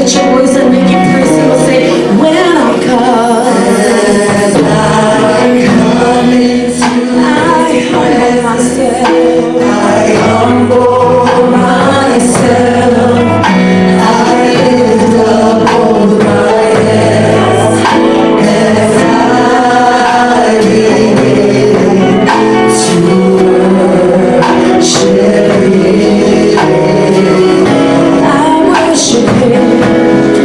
Lift your voice and make it personal. Say, when I come, As I come into I humble myself. I humble myself. I lift up both my hands as I begin to worship Him. I worship Him.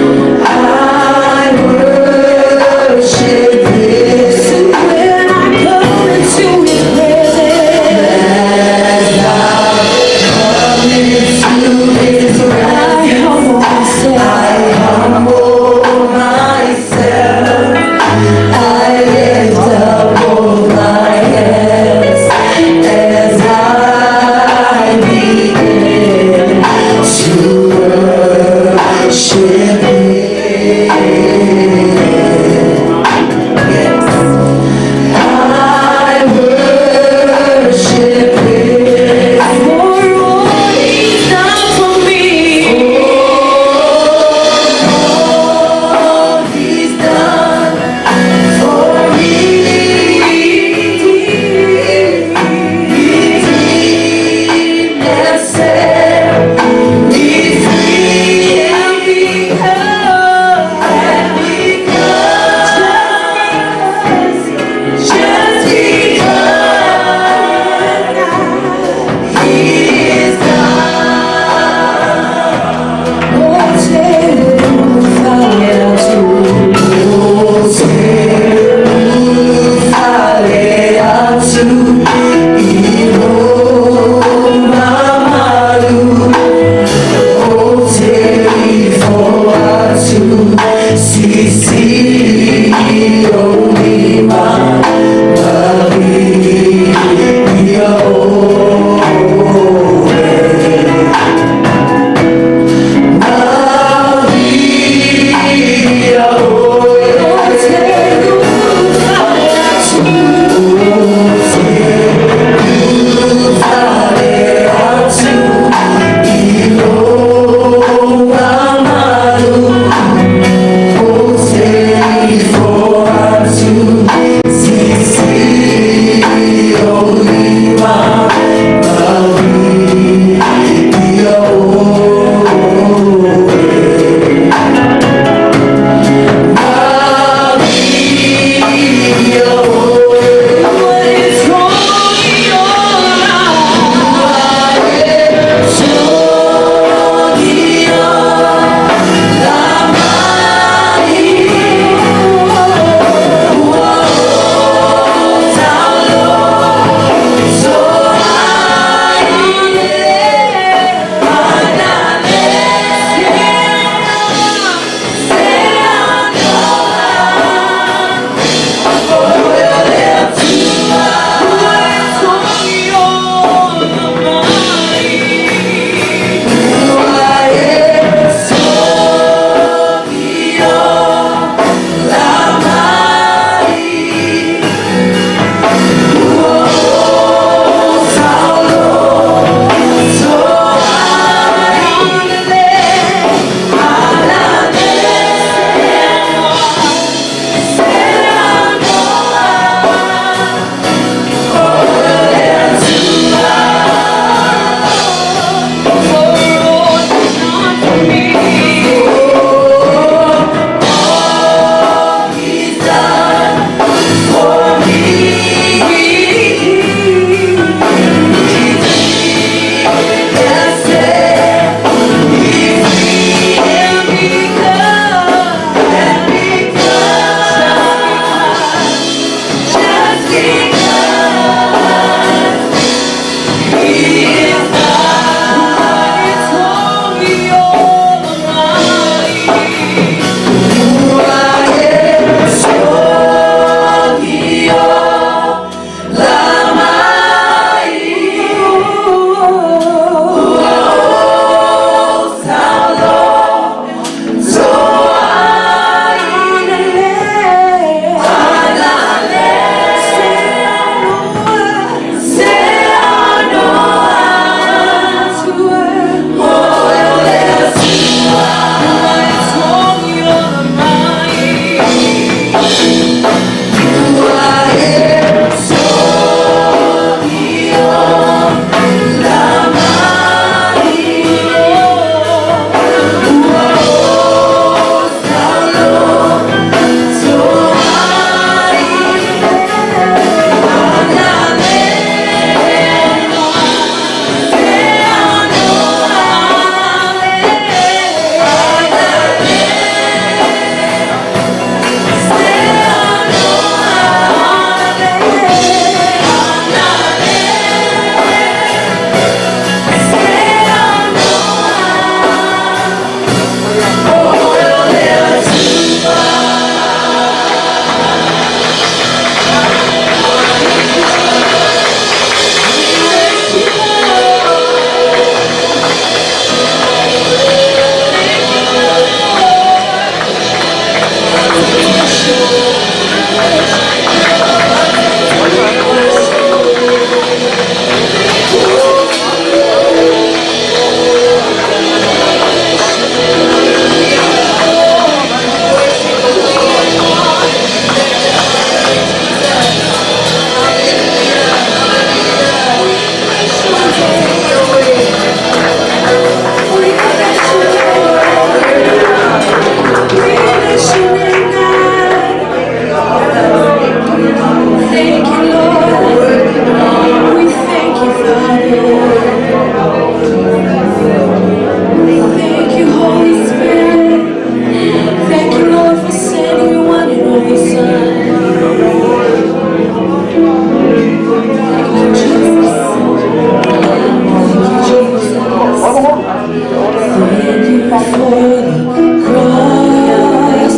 for the cross,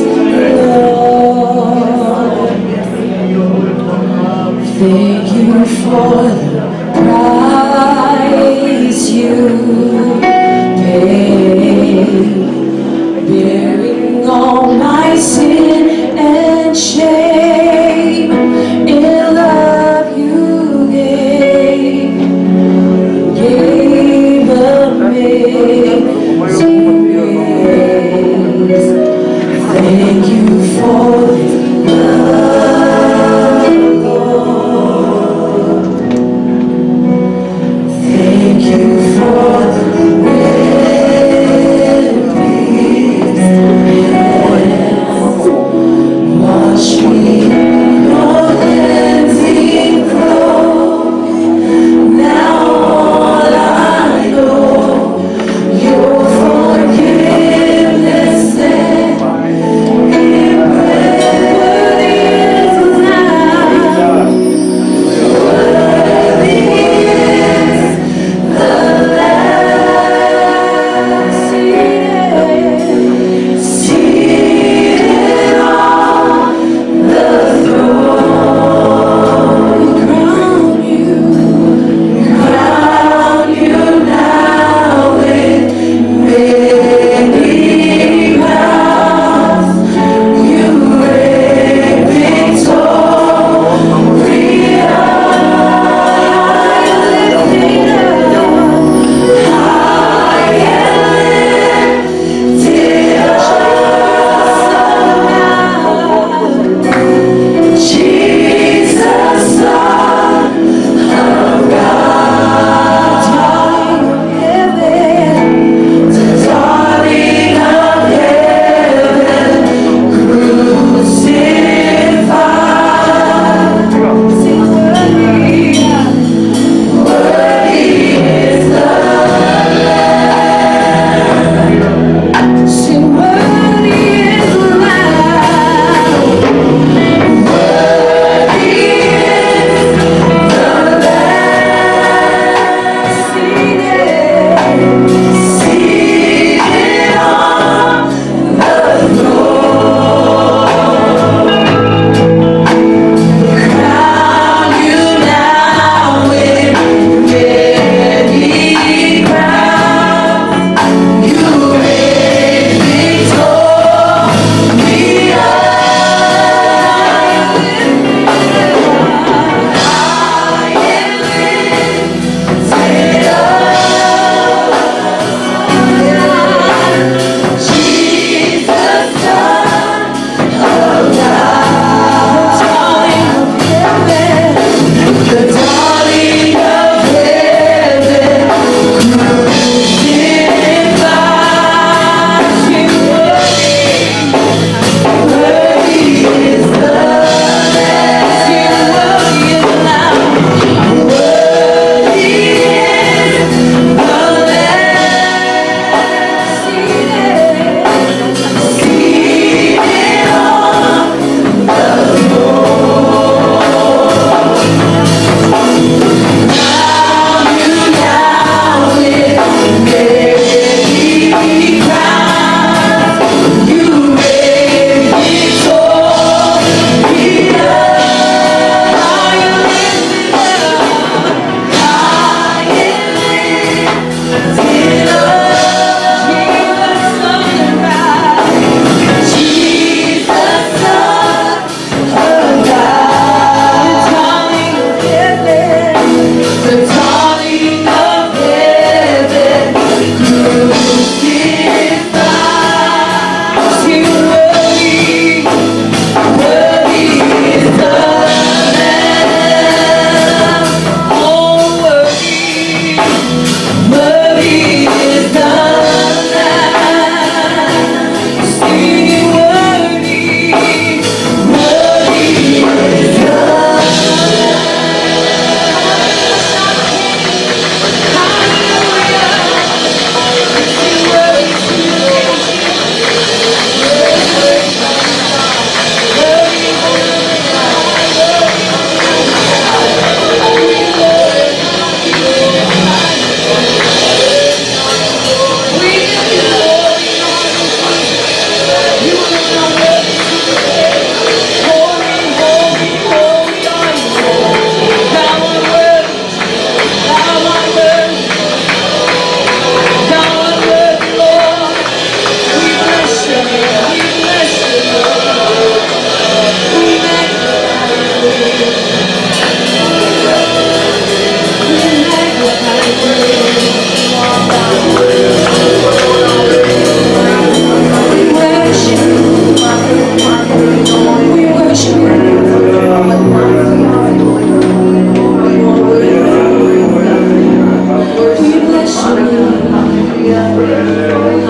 Lord. Thank you for the price you paid, bearing all my sin and shame. In love you gave, gave amazing grace. Thank you for this love, Lord. Thank you for the red peace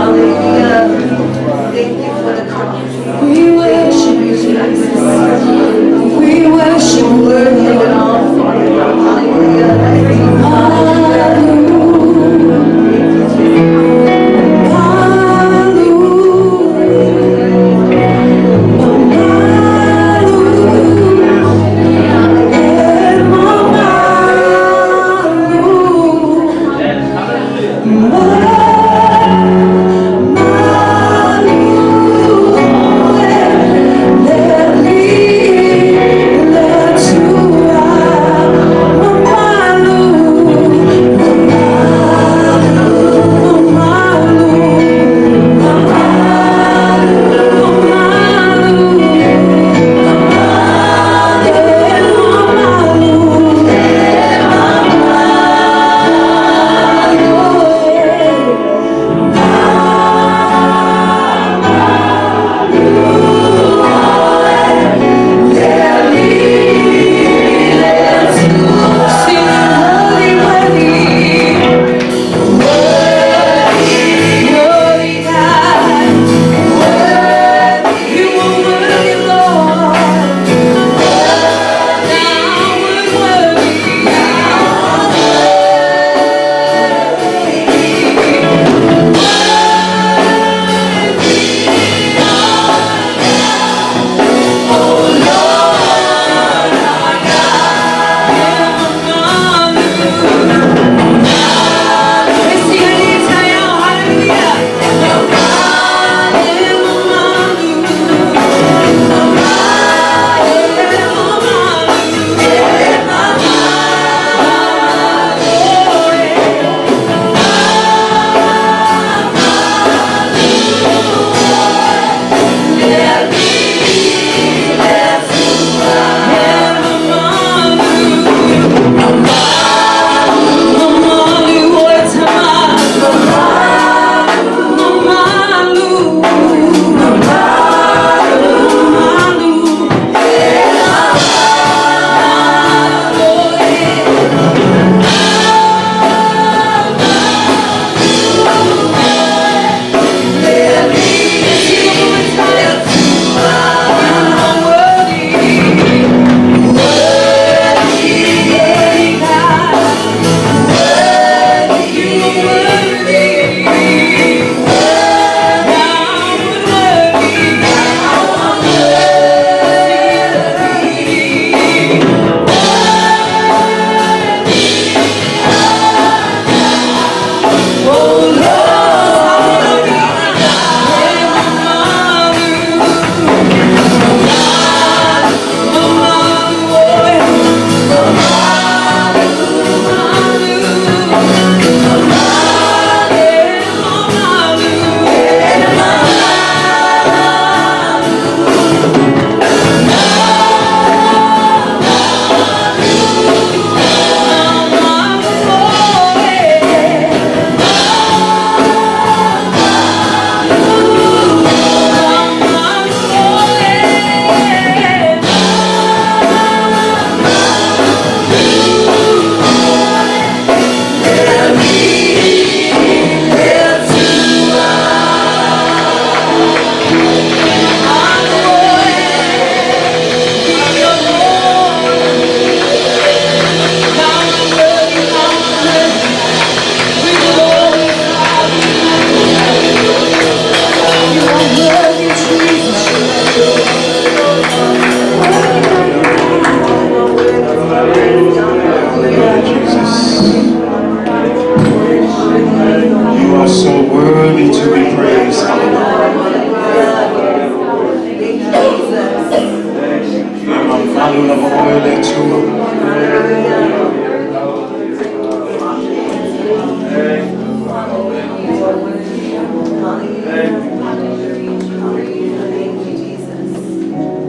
Hallelujah. Thank you for the cross. We worship you, Jesus. We worship you. Worthy it all, Father. Hallelujah.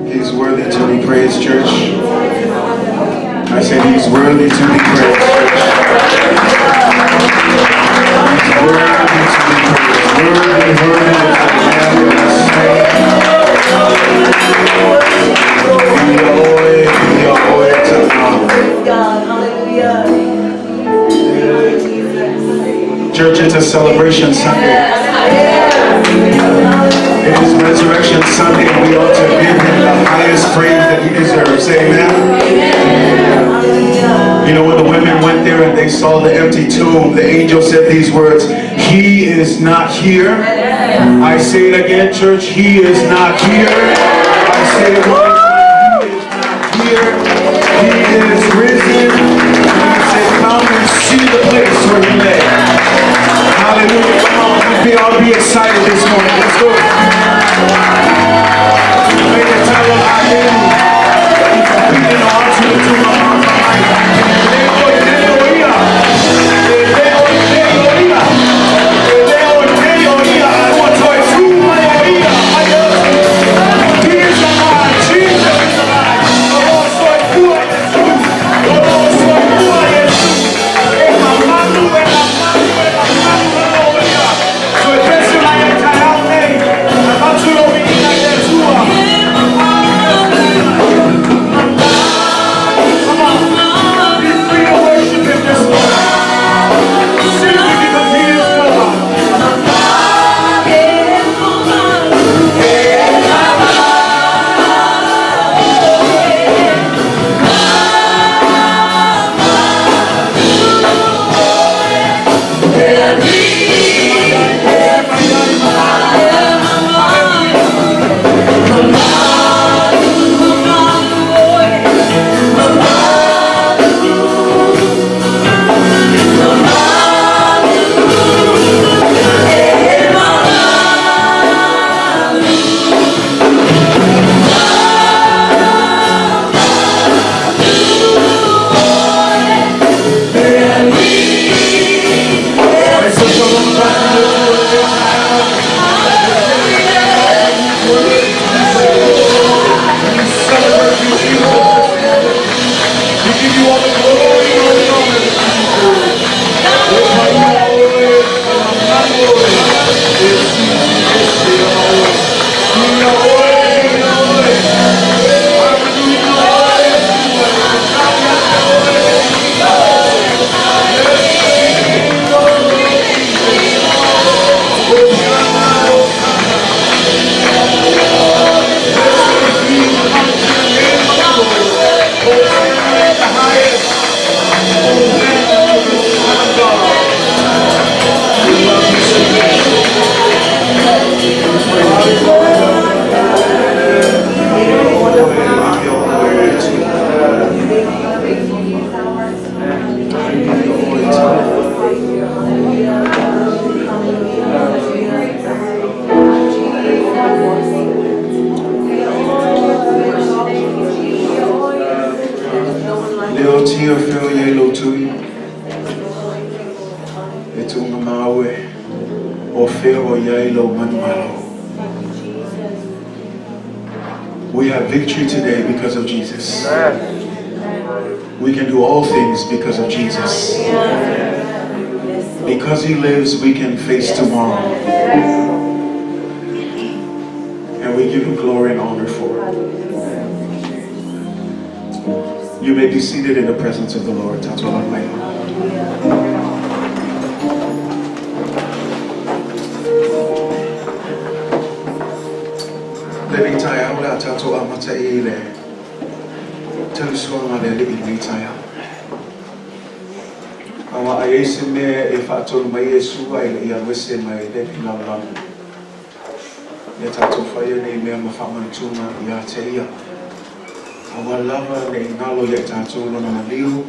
He's worthy to be praised, church. I said he's worthy to be praised, church. He's worthy to be praised. Worthy, worthy is the Lamb that was slain. Church, it's a celebration Sunday. they saw the empty tomb, the angel said these words, He is not here. I say it again, church, He is not here. I say it one more time, He is not here. He is risen. And I say, come and see the place where He lay. Hallelujah. Come on, we ought to be excited this morning. Let's go. He is alive. Jesus is alive. Come on. Be free to worship him this morning. Simply because he is God. Celebrate you, Jesus. We give you all the glory and all the honor. Leo tia feo ye lo tui. E tunga maue. O feo ye lo manumalo. We have victory today because of Jesus. We can do all things because of Jesus. Because he lives, we can face tomorrow. And we give him glory and honor for it. You may be seated in the presence of the Lord. Tatola mai. Le nei taeao le a tatou amata i le tausuaga le Alii lenei taeao. Aua a i ai se mea e faatonu mai Iesu ae le'i alu ese mai lenei lalolagi. Ia tatou faia nei mea ma faamanatuga ia te ia. Aua lava ne'i galo ia i tatou lona maliu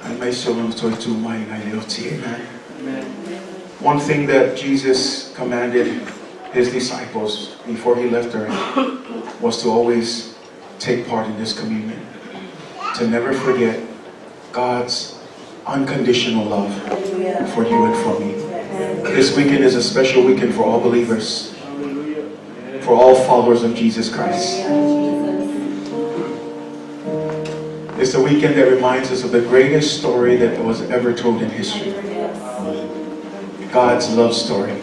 aemaise o lona toe tu mai nai le oti. Amen. One thing that Jesus commanded his disciples before he left earth was to always take part in this communion, to never forget God's unconditional love for you and for me. This weekend is a special weekend for all believers, for all followers of Jesus Christ. It's a weekend that reminds us of the greatest story that was ever told in history. God's love story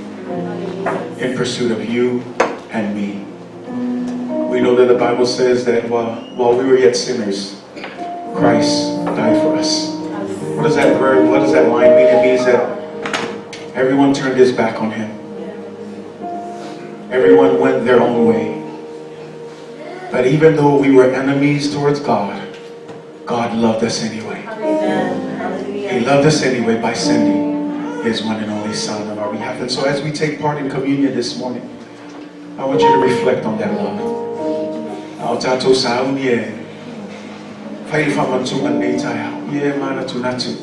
in pursuit of you and me. We know that the Bible says that while we were yet sinners, Christ died for us. What does that word, what does that line mean? It means that everyone turned his back on him. Everyone went their own way. But even though we were enemies towards God, God loved us anyway. Amen. He loved us anyway by sending His one and only Son on our behalf. And so as we take part in communion this morning, I want you to reflect on that love. A o tātou sauni e fai le faamanatuga lenei taeao. Ia e manatunatu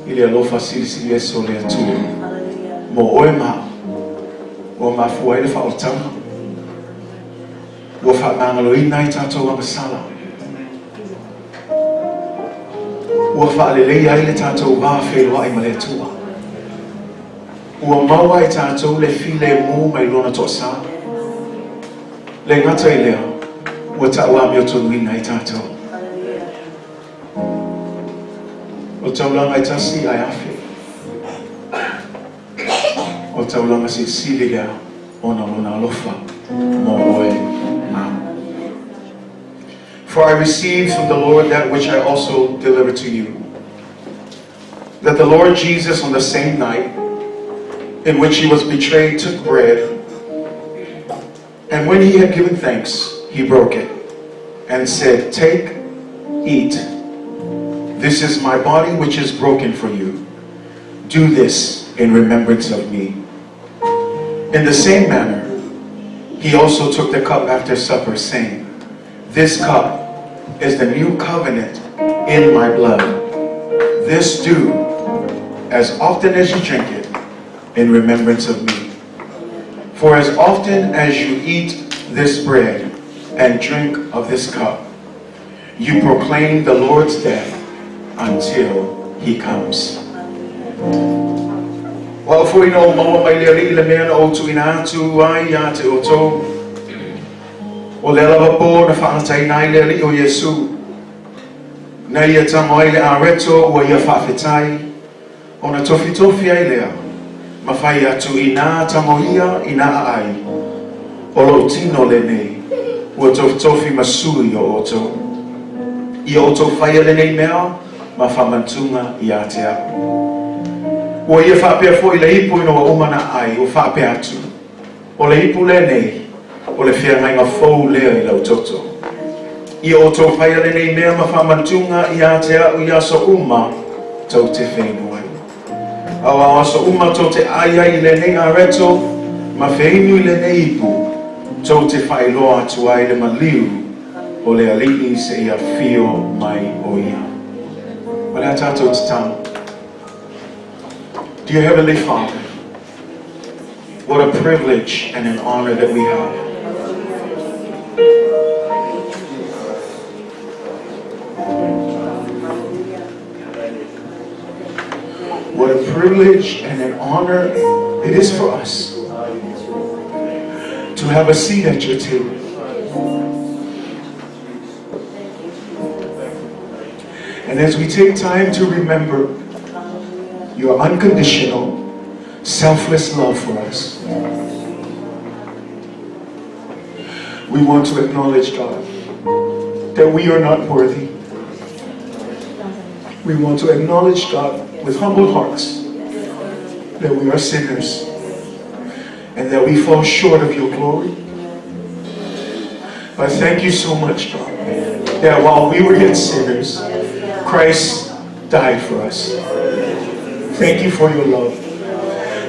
i le alofa silisili ese o le Atua mo oe ma au. Ua mafua ai le faaolataga. Ua faamagaloina ai tātou agasala. Ua faaleleia ai le tātou va feiloai ma le Atua. Ua maua e tātou le filemu mai Lona toasā. Le gata i lea, ua tauamiotonuina ai tātou. O taulaga e tasi ae afe. O taulaga silisili lea ona o Lona alofa mo oe ma au. For I received from the Lord that which I also delivered to you, that the Lord Jesus on the same night in which he was betrayed took bread, and when he had given thanks, he broke it and said, Take, eat. This is my body which is broken for you. Do this in remembrance of me. In the same manner, he also took the cup after supper, saying, This cup is the new covenant in my blood. This do, as often as you drink it, in remembrance of me. For as often as you eat this bread and drink of this cup, you proclaim the Lord's death until he comes. Ua au foi ina ou maua mai le Alii le mea na ou tuuina atu ai ia te outou. O lea lava pō na faagataina ai le Alii o Iesu, na ia tago ai le areto ua ia faafetai, ona tofitofi ai lea, ma fai atu, Inā tago ia, inā aai, o lou tino lenei, ua tofitofi ma sui o outou. Ia outou faia lenei mea ma faamanatuga ia te au. Ua ia faapea foi le ipu ina ua uma ona aai, ua faapea atu, O le ipu lenei, o le feagaiga fou lea i lau toto. Ia outou faia lenei mea ma faamanatuga ia te au i aso uma tou te feinu ai. Aua o aso uma tou te ai ai i lenei areto ma feinu i lenei ipu, tou te faailoa atu ai le maliu o le Alii seia afio mai o ia. O le a tātou tatalo. Dear Heavenly Father, what a privilege and an honor that we have. What a privilege and an honor it is for us to have a seat at your table. And as we take time to remember your unconditional, selfless love for us, we want to acknowledge, God, that we are not worthy. We want to acknowledge, God, with humble hearts, that we are sinners and that we fall short of your glory. But thank you so much, God, that while we were yet sinners, Christ died for us. Thank you for your love.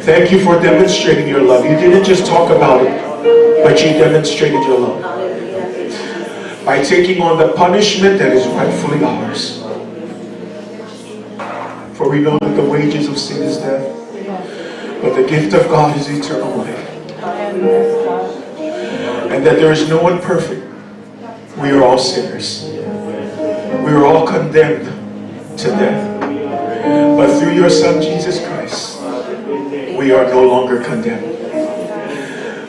Thank you for demonstrating your love. You didn't just talk about it, but you demonstrated your love by taking on the punishment that is rightfully ours. For we know that the wages of sin is death, but the gift of God is eternal life. And that there is no one perfect. We are all sinners. We are all condemned to death. But through your Son, Jesus Christ, we are no longer condemned.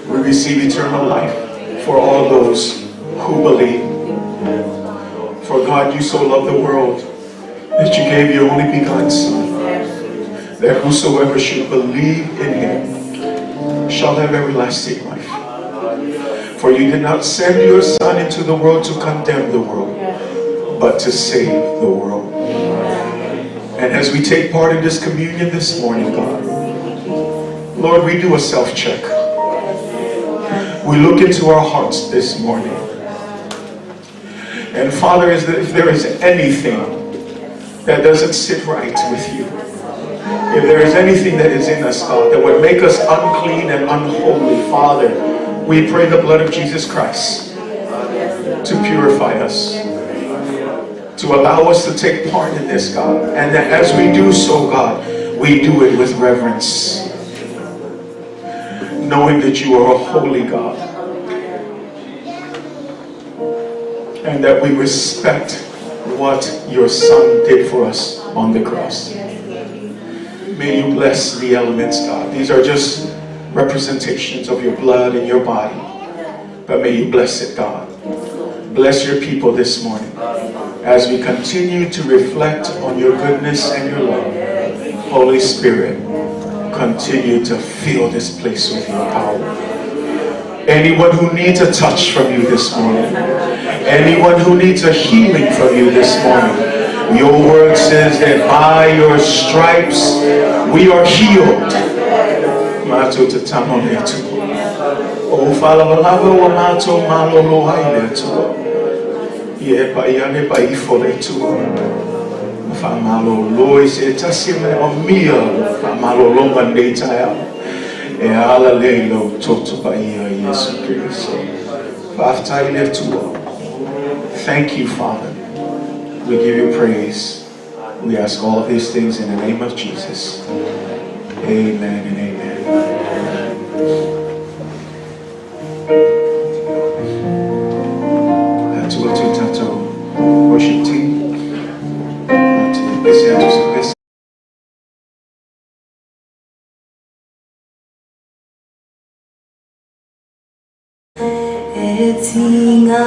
We receive eternal life for all those who believe. For God, you so loved the world that you gave your only begotten Son, that whosoever should believe in him shall have everlasting life. For you did not send your Son into the world to condemn the world, but to save the world. And as we take part in this communion this morning, God, Lord, we do a self-check. We look into our hearts this morning. And Father, if there is anything that doesn't sit right with you, if there is anything that is in us, God, that would make us unclean and unholy, Father, we pray the blood of Jesus Christ to purify us, to allow us to take part in this, God. And that as we do so, God, we do it with reverence, knowing that you are a holy God, and that we respect what your Son did for us on the cross. May you bless the elements, God. These are just representations of your blood and your body. But may you bless it, God. Bless your people this morning as we continue to reflect on your goodness and your love. Holy Spirit, continue to fill this place with your power. Anyone who needs a touch from you this morning, anyone who needs a healing from you this morning, your word says that by your stripes we are healed. Mato te tamo le atua. O whalavalava wa mato malolo ai le atua. Ie pa iane pa ifo le atua. Wha malolo i se tasi me o mia. Wha malolo mandei tai. E ala le lo toto pa ia Yesu Kristo. Whaftai le atua. Thank you, Father. We give you praise. We ask all of these things in the name of Jesus. Amen and amen. Worship team. E tinga.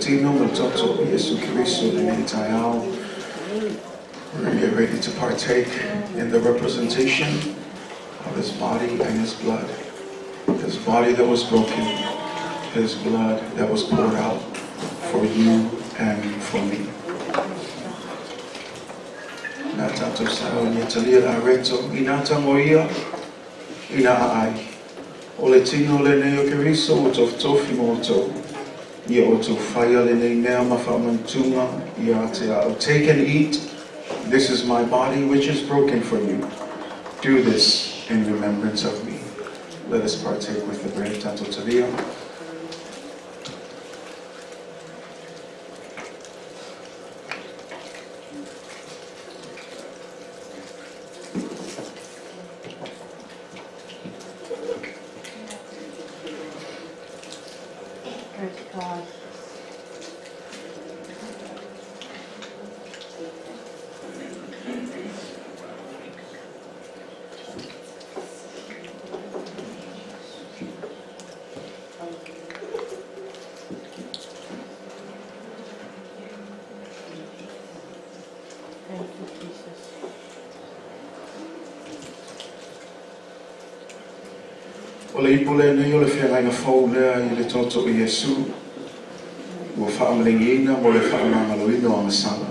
tino ma le toto o Iesu Keriso i lenei taeao. We get ready to partake in the representation of His body and His blood. His body that was broken, His blood that was poured out for you and for me. Na tatou sao ia talia le areto ina tangoia ina aai. O le tino lenei o Keriso ua tofitofi mo outou. Ia outou faia lenei mea ma faamanatunga ia te a'u. Take and eat. This is my body which is broken for you. Do this in remembrance of me. Let us partake with the bread. Tatou talia. Praise God. Thank you, Jesus. O le ipu lenei o le feagaiga fou lea i le toto o Iesu ua faamaligiina mo le faamagaloina o agasala.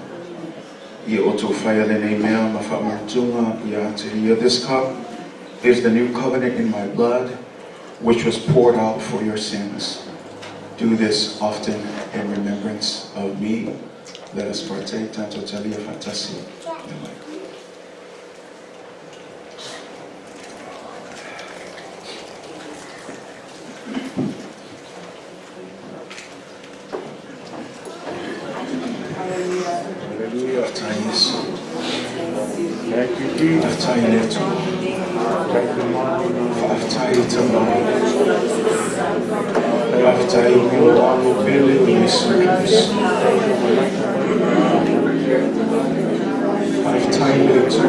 Ia outou faia lenei mea ma faamanatunga ia te ia. This cup is the new covenant in my blood, which was poured out for your sins. Do this often in remembrance of me. Let us partake. Tatou talia faatasi. Amen. Hallelujah. Faafetai Iesu. Thank you, Jesus. Faafetai le Atua. Thank you, Lord. Faafetai Tamai. Faafetai i lou alo pele o Iesu Keriso. Faafetai le Atua.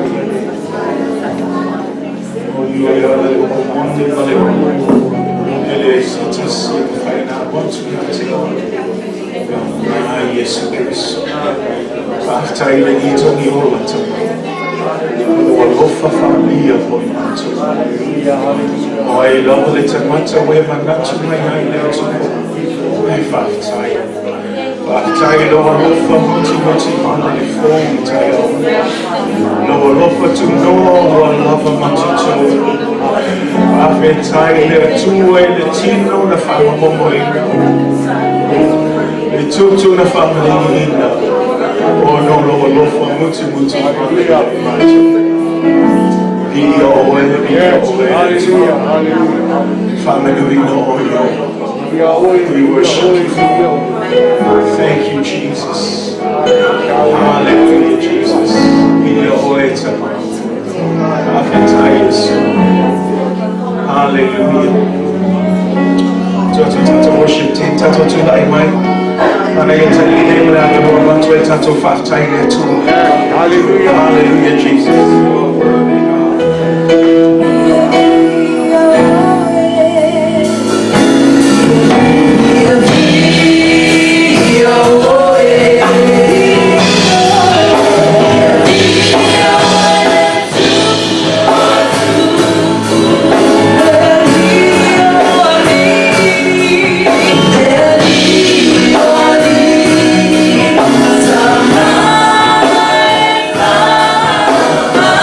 O ia le upu moni ma le upu e leai se tasi e mafai ona alu atu ia te oe. Ma Iesu Keriso. Faafetai i le itogi ola Tamai. Ua alofa faaalia foi matou. Hallelujah. Hallelujah. O ai lava le tagata ua e manatu mai ai le Atua. Ai faafetai. Faafetai i lou alofa mutimoti mana le fou i taeao. Lou alofa tunoa ua lava matutou. Faafetai le Atua i le tino na faamamomoina. Le toto na faamaligiina. Ona o lou alofa mutimuti mana matou. Viia oe, viia Yes. oe. Hallelujah. Hallelujah. Faamanuina oe. Yahweh. We worship you. Yahweh. Thank you, Jesus. Hallelujah, Jesus. Viia oe Tamai. Faafetai Iesu. Hallelujah. Tatou tatou worship team, tatou tulai mai. Ana ia tali nei ma le avanoa avatu ai tatou faafetai i le Atua. Hallelujah. Hallelujah, Jesus. You are worthy, God.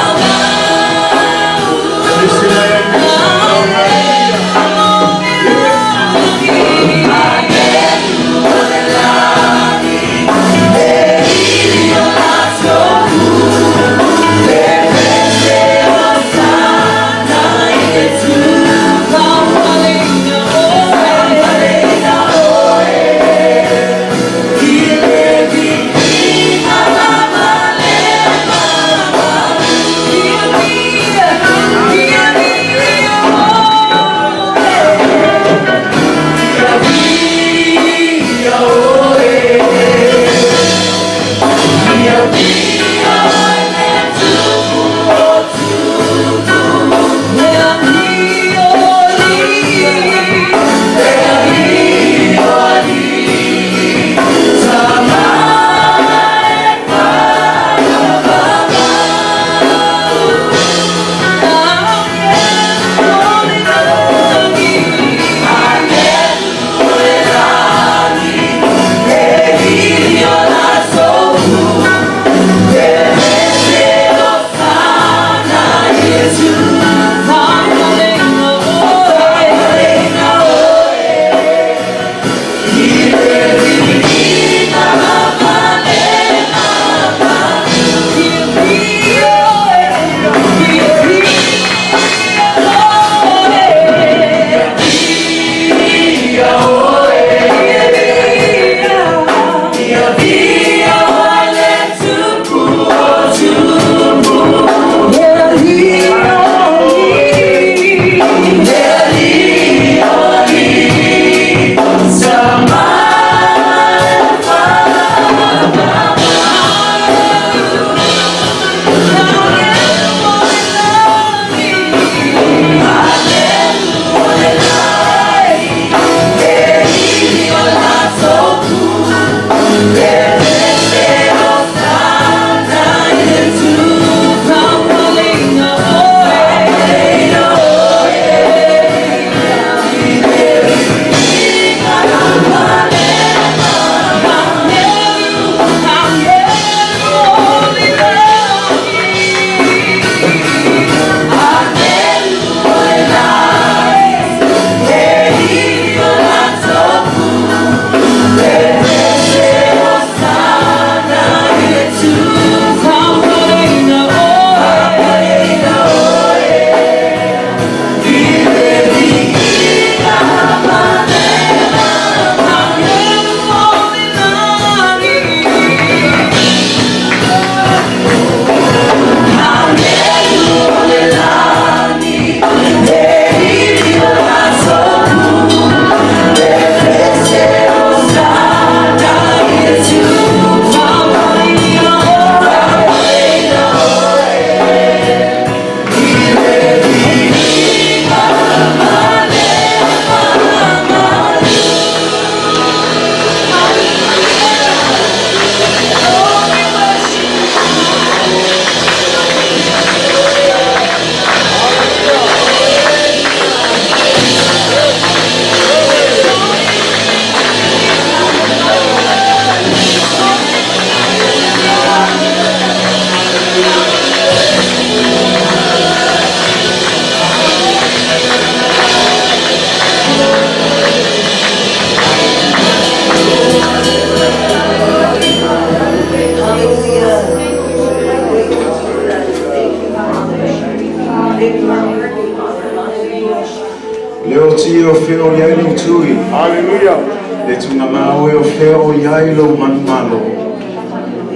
Thank Le o ti o feo iai lo tui. Hallelujah. Le tunga maui o feo iai lo manumalo.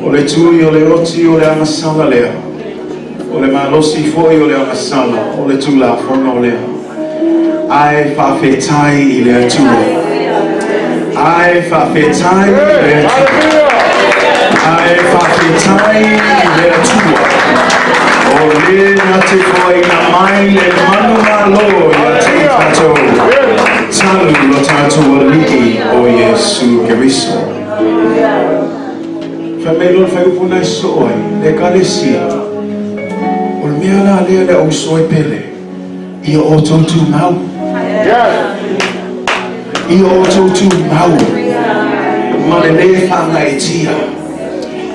O le tui o le oti o le angasala lea. O le malosi foi o le angasala. O le tula fono lea. Ai whawhetai i le Atua. Ai whawhetai i le Atua. Ai whawhetai i le Atua. O le na te foai na mai le manumalo ia te tātou. Talu lo tātou alii o Iesu Keriso. Whamelo whai upu nai sooi, le kalesia. O le mea la lea le au soe pele. Ia o tautu mau. Ia o tautu mau. Ma le le whanga e tia.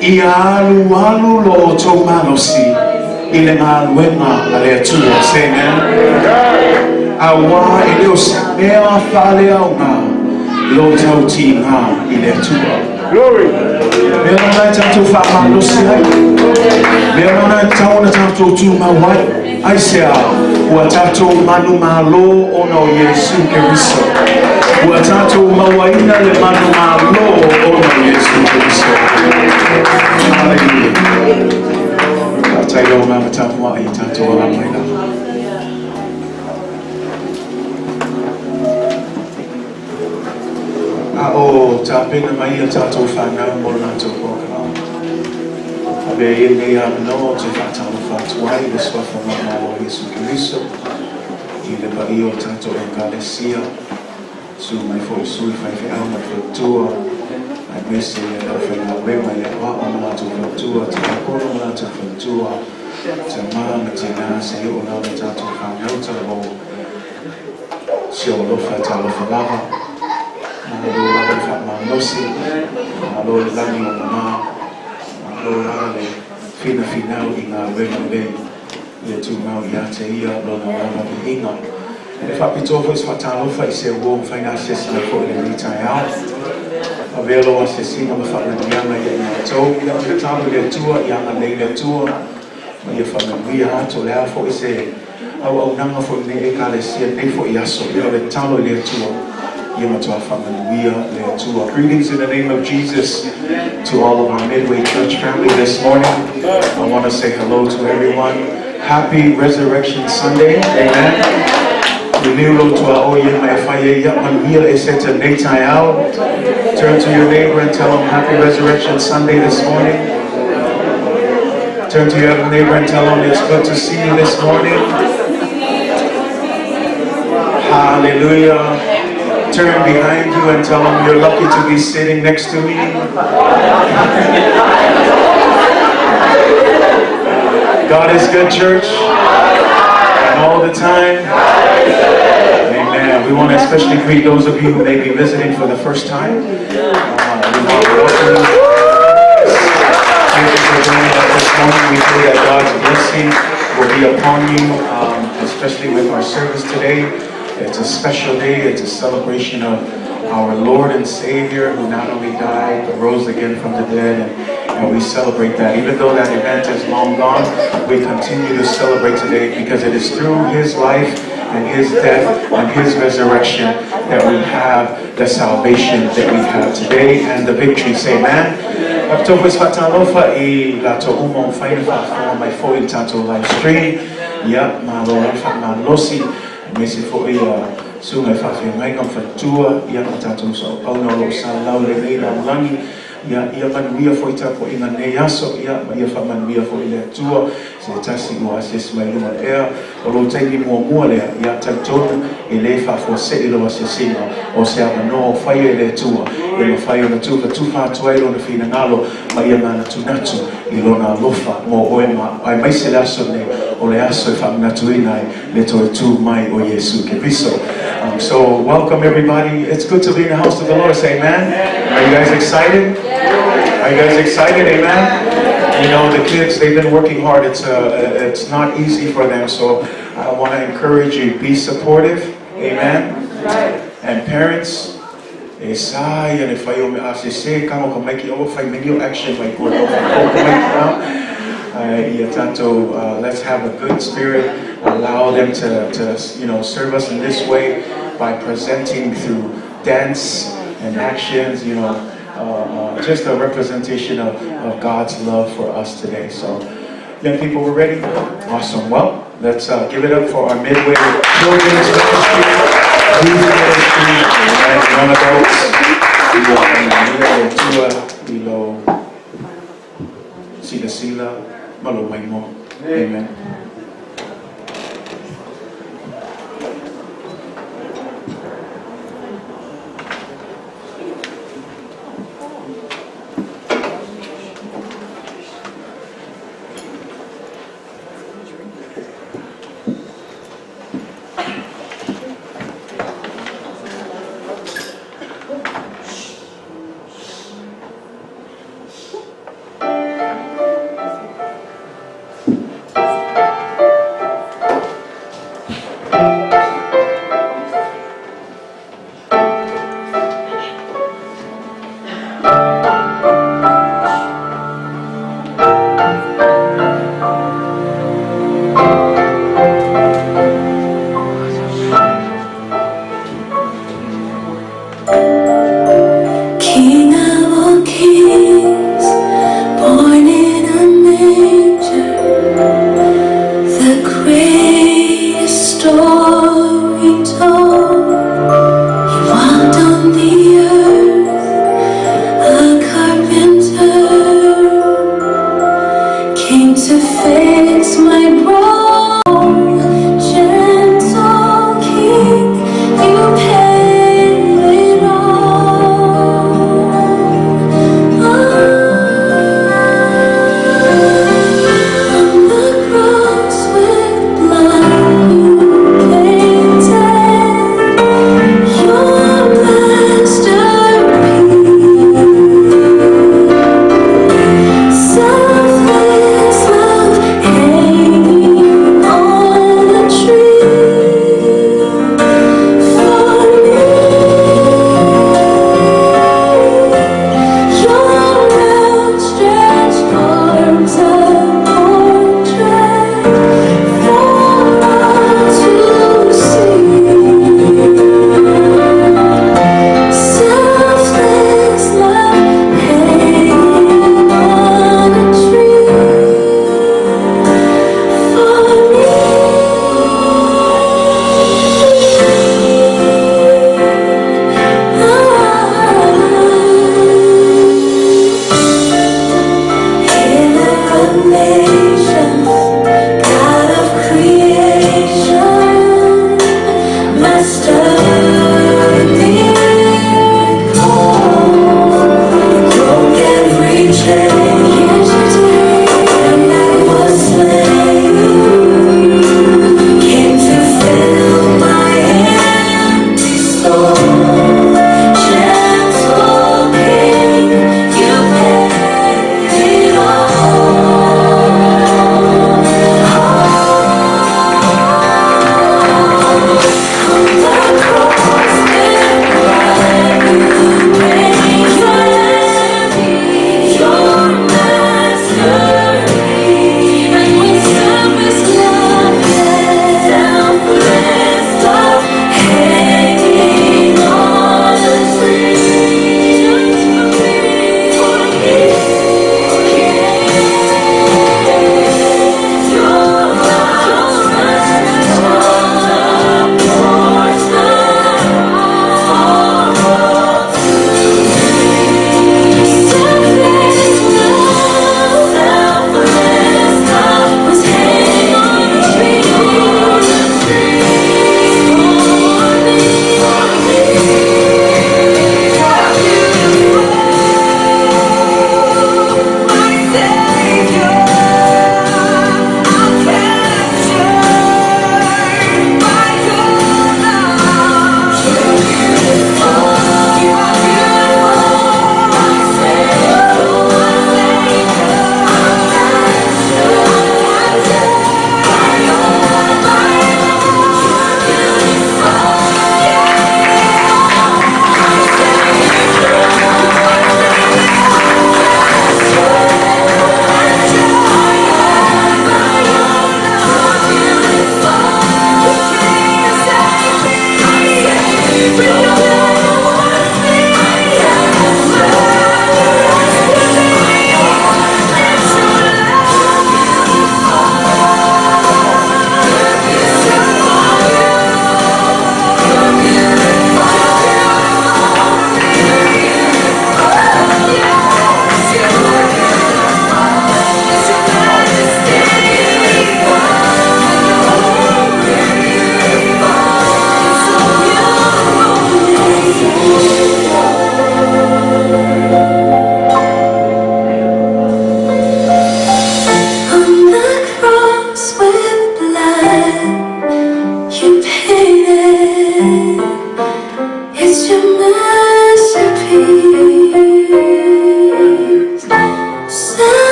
Ia alu alu lo o tau malosi. I le ngā luenga a le Atua. Say amen. A wā e leo se mea whale au ngā. Lo tau ti ngā i le Atua. Glory. Mea nai tātou whaamalosi ai. Mea nai tāuna tātou tū mau ai. Ai se a, ua tātou manu malo ona o Iesu Keriso. Ua tātou mauaina le manu malo ona o Iesu Keriso. Hallelujah. Tātai lau ngā matapua ai tātou ala mai la. A o tāpena mai a tātou whanau mo rātou kōkara. A be i nei a manoa te whātalo whātuai le swafa mama o Iesu Keriso. I le pai o tātou e kalesia. Su mai fo sui whai whai mai whaitua. Ai mese e lau whai ngā mai le wā o mātou whaitua. Te akoro mātou whaitua. Te maa te ngā se o lau le tātou whanau talo. Si o lofa talo whalava. Malo lava le whaamalosi, malo le langi o mana, malo lava le whina whinau i ngā wema lei. Ia tumau ia te ia lona lava viiga. E faapitoa foi se faatalofa i se uo ua mafai ona asiasi mai foi i lenei taeao. Avea lou asiasiga ma faamanuiaga ia i matou. Ia o le tatalo i le Atua, ia agalelei le Atua ma ia faamanuia atu. O le a foi se auaunaga foi i lenei Ekalesia i lenei foi aso, ia o le tatalo i le Atua, ia matua faamanuia le Atua. Greetings in the name of Jesus to all of our Midway Church family this morning. I want to say hello to everyone. Happy Resurrection Sunday. Amen. Liliu lou tuaoi ia ma e fai ai, Ia manuia e se tenei taeao. Turn to your neighbor and tell them Happy Resurrection Sunday this morning. Turn to your other neighbor and tell them it's good to see you this morning. Hallelujah. Turn behind you and tell them you're lucky to be sitting next to me. God is good, church. And all the time. Amen. We want to especially greet those of you who may be visiting for the first time. We want to welcome you. Thank you for joining us this morning. We pray that God's blessing will be upon you, especially with our service today. It's a special day. It's a celebration of our Lord and Savior, who not only died, but rose again from the dead. And we celebrate that. Even though that event is long gone, we continue to celebrate today because it is through His life and His death and His resurrection that we have the salvation that we have today and the victory. Say amen. Faapitoa foi se faatalofa i latou uma ua mafai ona faafofoga mai foi i le tatou live stream. Ia, malo lava le faamalolosi, aemaise foi susuga i faafeagaiga ma faletua, ia ma tatou soapauna o lo o salalau i lenei lalolagi. Ia, ia manuia foi tapuaiga i lenei aso, ia, ma ia faamanuia foi le Atua se tasi ua asiasi mai i luga o le ea. O lou taimi muamua lea, ia, talitonu e le faafuasei lou asiasiga, o se avanoa ua faia e le Atua e mafai ona tufatufa atu ai Lona finagalo ma ia manatunatu i Lona alofa mo oe ma aemaise le aso lenei, o le aso e faamanatuina ai le toe tū mai o Iesu Keriso. So welcome everybody. It's good to be in the house of the Lord. Say amen. Are you guys excited? Are you guys excited? Amen. The kids, they've been working hard. It's not easy for them. So I want to encourage you, be supportive. Amen. And parents, e sa ia le fai o me a se se ka o ka mai ki o fai meni o action mai ko o ko mai ki ia tatou, let's have a good spirit. Allow them to serve us in this way by presenting through dance and actions, just a representation of God's love for us today. So, young people, we're ready? Awesome. Well, let's give it up for our Midway Children's Ministry, Youth Ministry, and young adults. Ia faamanuia le Atua i lou silasila ma lou maimoa. Amen.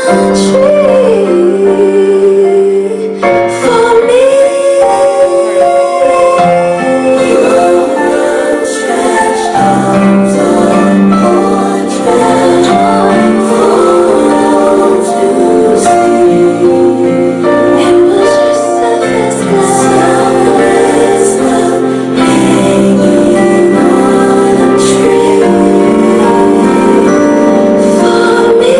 a tree for me. Your outstretched arms are portrait for all to see. It was your selfless love, hanging on a tree for me.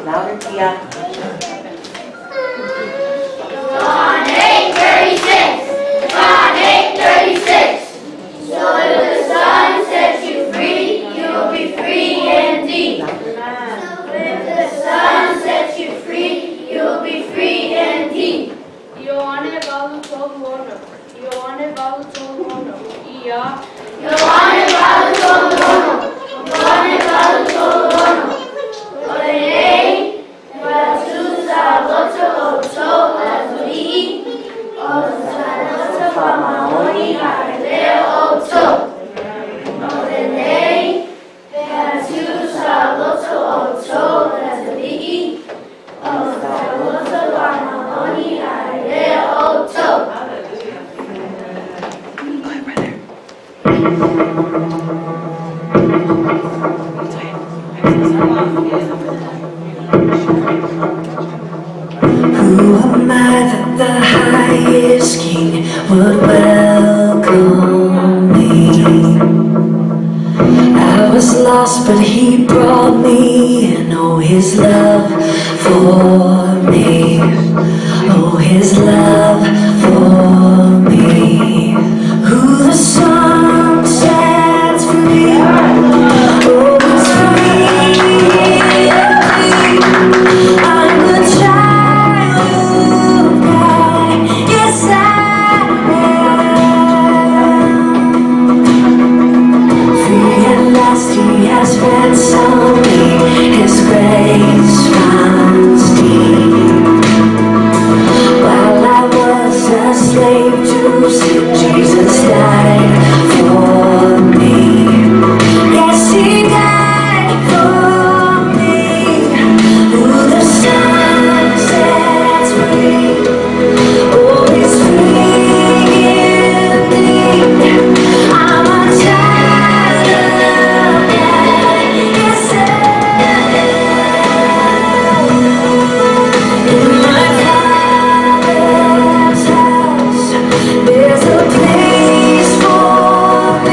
Louder, Tia. John 8:36. John 8:36. So if the Son sets you free, you will be free indeed. So if the Son sets you free, you will be free indeed. Ioane valu tolu ono. Ioane valu tolu ono. Ia. Ioane valu tolu ono. Ioane valu tolu ono. O lenei, Batu sa loto o to azulii, o sa loto fa'amaoni a leo o to. O lenei, Batu sa loto o to azulii, o sa loto fa'amaoni a leo o to. Who am I that the highest king would welcome me? I was lost, but he brought me in. Oh, his love for me. Oh, his love for me. Who the sun sets free. Oh, it's free. I'm the child of God. Yes, I am. Free at last, He has ransomed me. His grace runs deep. While I was a slave to sin, Jesus died for me. Yes, He died for me. Who the Son sets free, oh, is free indeed. I'm a child of God. Yes, I am. In my Father's house, there's a place for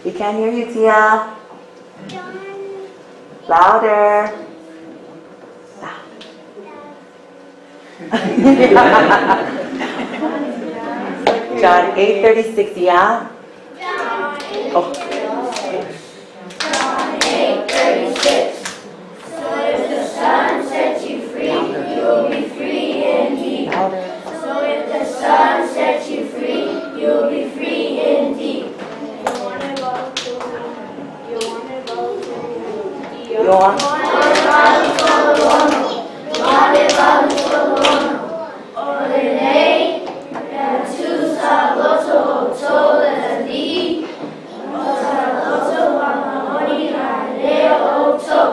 We can't hear you, Tia. Louder. John 8:36, yeah? Oh. John 8:36. So if the Son sets you free, you will be free indeed. Louder. So if the Son sets you free, you will be free indeed. Ioane valu tolu ono. Ioane valu tolu ono. Ioane. Ioane valu tolu ono. O lenei, e tusa loto outou le Alii, o sa loto faamaoni ae lea outou.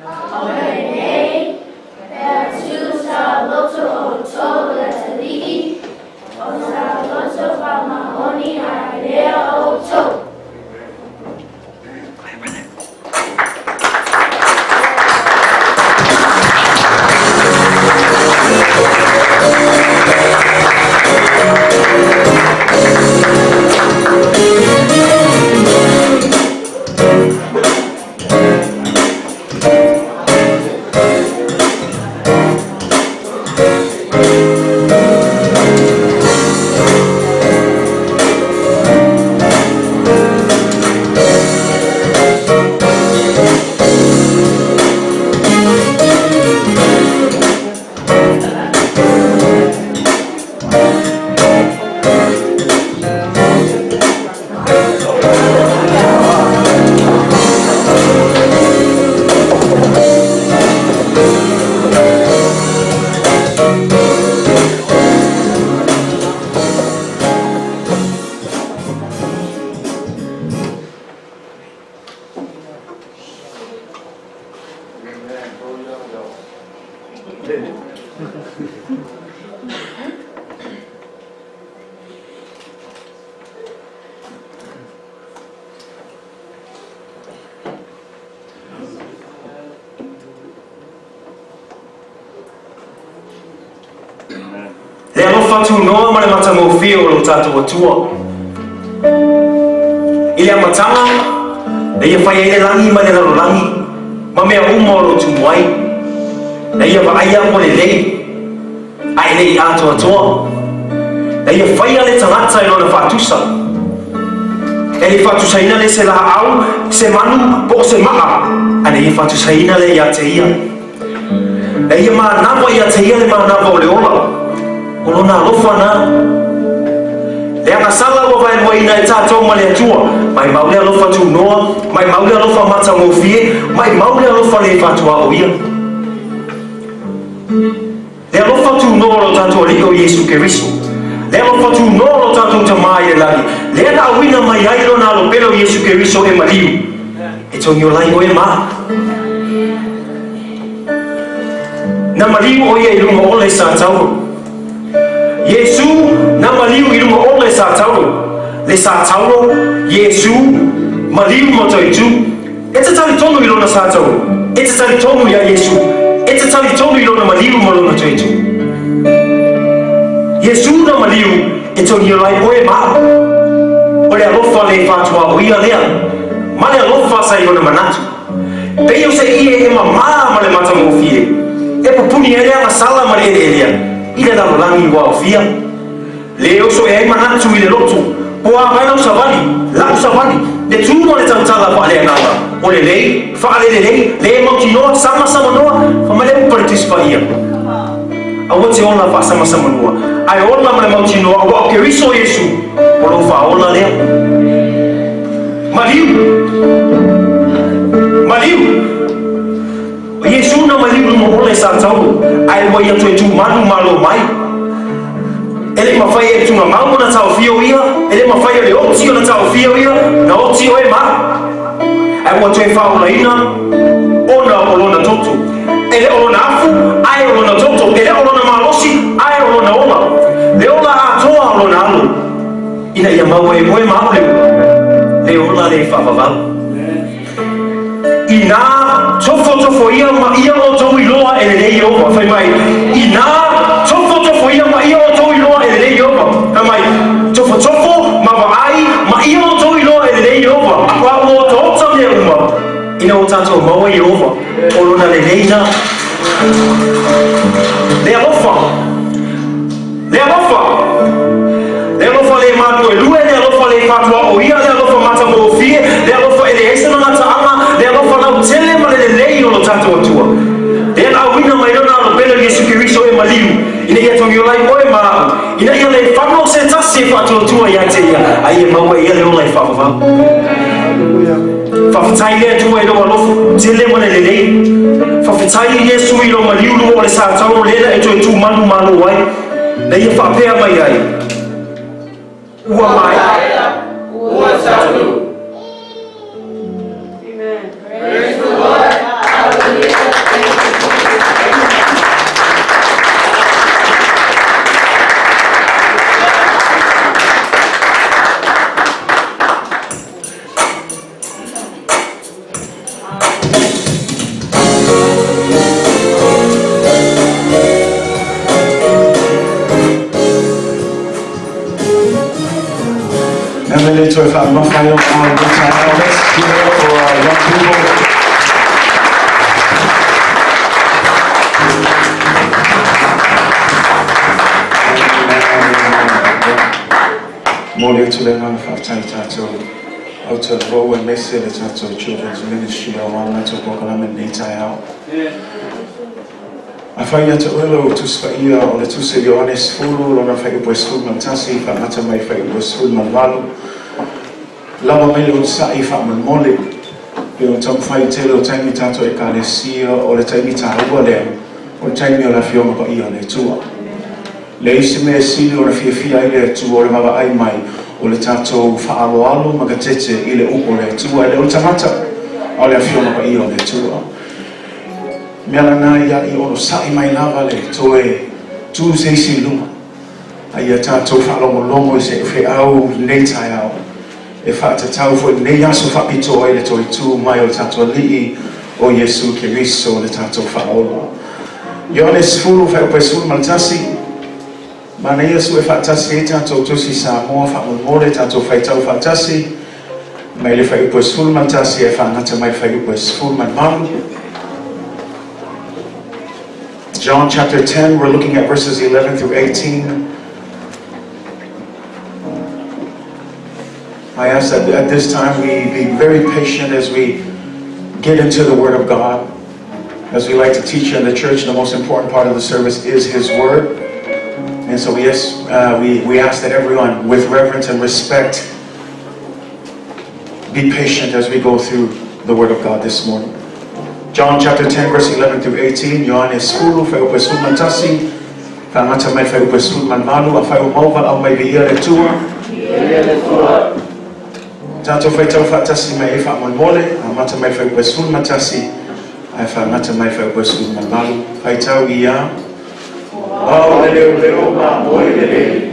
O lenei, e tusa loto outou le Alii, o sa loto faamaoni ae lea outou. Go ahead, brother. Amen. Go young dog. Le alofa tunoa ma le matagofie o lo tatou Atua. I le amataga, na ia fai ai le lagi ma le lalolagi, ma mea uma o lo o tumu ai. Na ia vaaia ua lelei, ae le i atoatoa. Na ia faia le tagata i lona faatusa. E le i faatusaina lea i se laau, se manu, po o se maa, ae na ia faatusaina lea ia te ia. Na ia manava ia te ia le manava o le ola, o lona alofa na. Le agasala ua vaeluaina e tatou ma le Atua, maimau le alofa tunoa, maimau le alofa matagofie, maimau le alofa le fatuaoia. Le alofa tunoa o lo tatou Alii o Iesu Keriso, le alofa tunoa o lo tatou Tamā i le lagi, lea na auina mai ai lona Alo pele o Iesu Keriso e maliu, e togiola ai oe ma au. Na maliu ʻo ia i luga o le satauro. Iesū na maliu i luga o le satauro. Le satauro, Iesū, maliu ma toitū. E te talitonu i lona satauro. E te talitonu iā Iesū. E te talitonu i lona maliu ma lona toitū. Iesū na maliu e togiola ai ʻoe ma au. O le alofa le fatuaoia lea, ma le alofa sa i lona manatu. Pei o se ʻie e mamā ma le matagofie, e pupuni ai le agasala ma le ʻeleʻelea i le lalolagi ua aofia. Le oso e ai manatu i le loto, po a mai lau savali, la'u savali, le tū ma le tautala faaleagaga, o lelei, faalelelei, le mautinoa, samasamanoa, fa mai le upu a le Tusi Paia. Aua te ola faasamasamanoa, ae ola ma le mautinoa, aua o Keriso Iesu, o lou faaola lea. Maliu! Maliu! O Iesu na maliu luma ola i Satauro, ae ua ia toe tumanu malo mai. E le mafai e le tugamau ona taofia o ia, e le mafai e le oti ona taofia o ia, na oti oe ma au. Ae ua toe faaolaina ona o lona toto. E le o lona afu, ae o lona toto. E le o lona malosi, ae o lona ola. Le ola atoa o lona alo, ina ia maua e oe ma au le ula, le ola le faavavau. Inā tofotofoia ma ia outou iloa e lelei Ieova, fai mai, inā tofotofoia ma ia outou iloa e lelei Ieova, fai mai, tofotofo ma vaai ma ia outou iloa e lelei Ieova. A ua otaota mea uma ina ua tatou maua Ieova, o lona lelei lena. Le alofa, le alofa, le alofa le maluelue, le alofa le fatuaoia, le alofa matagofie, le alofa e leai sona gataaga, le alofa lautele ma le lelei o lo tatou Atua. Lea na auina mai lona Alo Pele o Iesu Keriso e maliu, ina ia togiola ai oe ma a'u, ina ia le fano se tasi e faatuatua ia te ia, a ia maua e ia le ola e faavavau. Faafetai le Atua i lou alofa tele ma le lelei. Faafetai i Iesu i lou maliu lua o le satauro lea na e toe tu manumalo ai, na ia faapea mai ai, Ua maea. Ua taunuu. Praise the Lord. Hallelujah. Thank you, Jesus. Now we need to Let's give it up for our young people. Mo le atu le agaga faafetai tatou autalavou aemaise le tatou Children's Ministry aua le latou polokalame lenei taeao. Afai ia te oe lau Tusi Paia o le Tusi a Ioane 10 lona fuaiupu e 11 faamata mai fuaiupu e 18, lava mai le onosai faamolemole pe o taumafai i tele o taimi tatou Ekalesia o le taimi taua lea o le taimi o le Afioga Paia o le Atua. Leai se mea e sili ona fiafia ai le Atua o le vaavaai mai o le tatou faaaloalo ma gatete i le upu o le Atua, e le o le tagata, a o le Afioga Paia o le Atua. Mea lana ia i onosai mai lava le toe tu se isi i luma, a ia tatou faalogologo i se feau lenei taeao e faatatau foi lenei aso faapitoa ai le toe tu mai o le tatou Alii o Iesu Keriso le tatou Faaola. Ioane 10 fuaiupu e 11, manaia sue faatasi ai tatou Tusi Samoa faamolemole tatou faitau faatasi mai le fuaiupu e 11 e faagata mai le fuaiupu e 18. John chapter 10, we're looking at verses 11 through 18. I ask that at this time we be very patient as we get into the Word of God. As we like to teach in the church, the most important part of the service is His Word. And so we ask that everyone, with reverence and respect, be patient as we go through the Word of God this morning. John chapter 10, verse 11 through 18, Ioane 10, fuaiupu e 11, faagata mai fuaiupu e 18, afai ua maua valaau mai viia le Atua. Tatou faitau faatasi mai ai faamolemole, amata mai fuaiupu e 11, ae faagata mai fuaiupu e 18. Faitau ia. O au le leoleo mamoe lelei.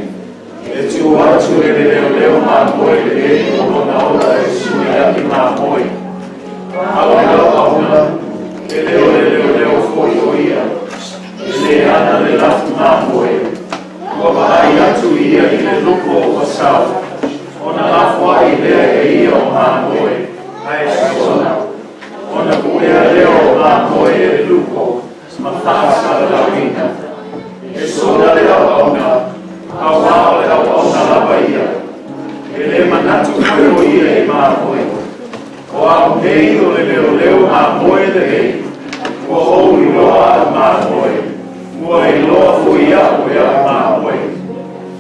E tuu atu e le leoleo mamoe lelei o lona ola e suiaʻi mamoe. A o le auauna, e le o le leoleo foi o ia. E le ana le lafu mamoe. Ua vaai atu ia i le luko ua sau. Ona lafoai lea e ia o mamoe, ae sona. Ona puea lea o mamoe e le luko, ma faasalalauina. E sona le auauna, auā o le auauna lava ia. E le manatu foi o ia i mamoe. O au nei o le leoleo mamoe lelei. Ua ou iloa aʻu mamoe. Ua iloa foi aʻu e aʻu mamoe.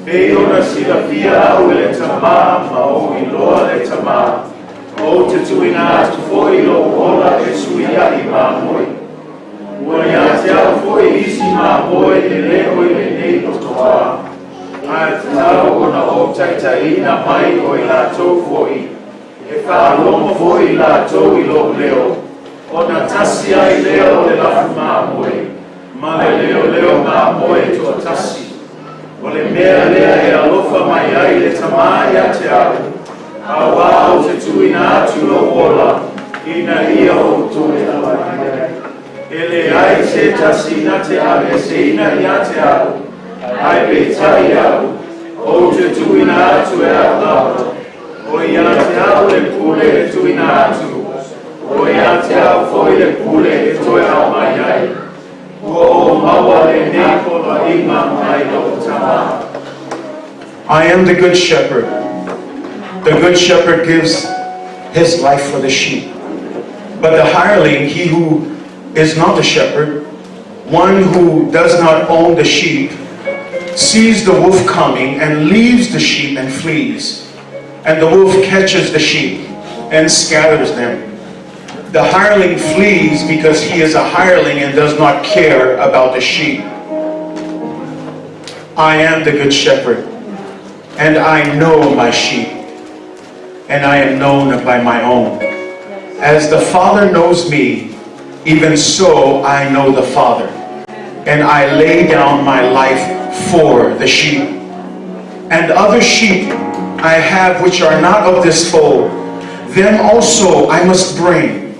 Pei ona silafia au e le Tamā ma ou iloa le Tamā. Ou te tuuina atu foi loʻu ola e suiaʻi mamoe. Ua ia te au foi isi mamoe e le o i lenei lotoa. Ae tatau ona ou taitaiina mai o i latou foi. E faalogo foi latou i lou leo. Ona tasi ai lea o le lafu mamoe. Ma le leoleo mamoe toatasi. O le mea lea e alofa mai ai le Tamā ia te au. Auā ou te tuuina atu lou ola, ina ia ou toe auai ai. E leai se tasi na te aveeseina ia te au, ae peitai au, ou te tuuina atu e au lava. O ia te au le pule e tuuina I am the good shepherd. The good shepherd gives his life for the sheep. But the hireling, he who is not the shepherd, one who does not own the sheep, sees the wolf coming and leaves the sheep and flees. And the wolf catches the sheep and scatters them. The hireling flees because he is a hireling and does not care about the sheep. I am the good shepherd, and I know my sheep, and I am known by my own. As the Father knows me, even so I know the Father, and I lay down my life for the sheep. And other sheep I have which are not of this fold, them also I must bring,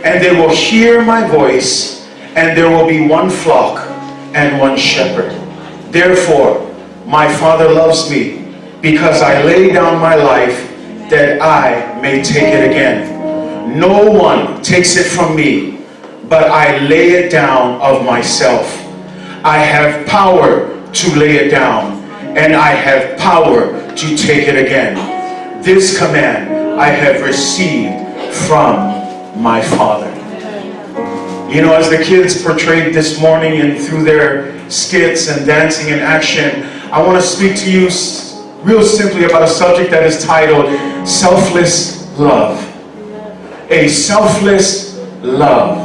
and they will hear my voice, and there will be one flock and one shepherd. Therefore, my Father loves me, because I lay down my life that I may take it again. No one takes it from me, but I lay it down of myself. I have power to lay it down, and I have power to take it again. This command I have received from my Father. You know, as the kids portrayed this morning and through their skits and dancing and action, I want to speak to you real simply about a subject that is titled Selfless Love. A selfless love.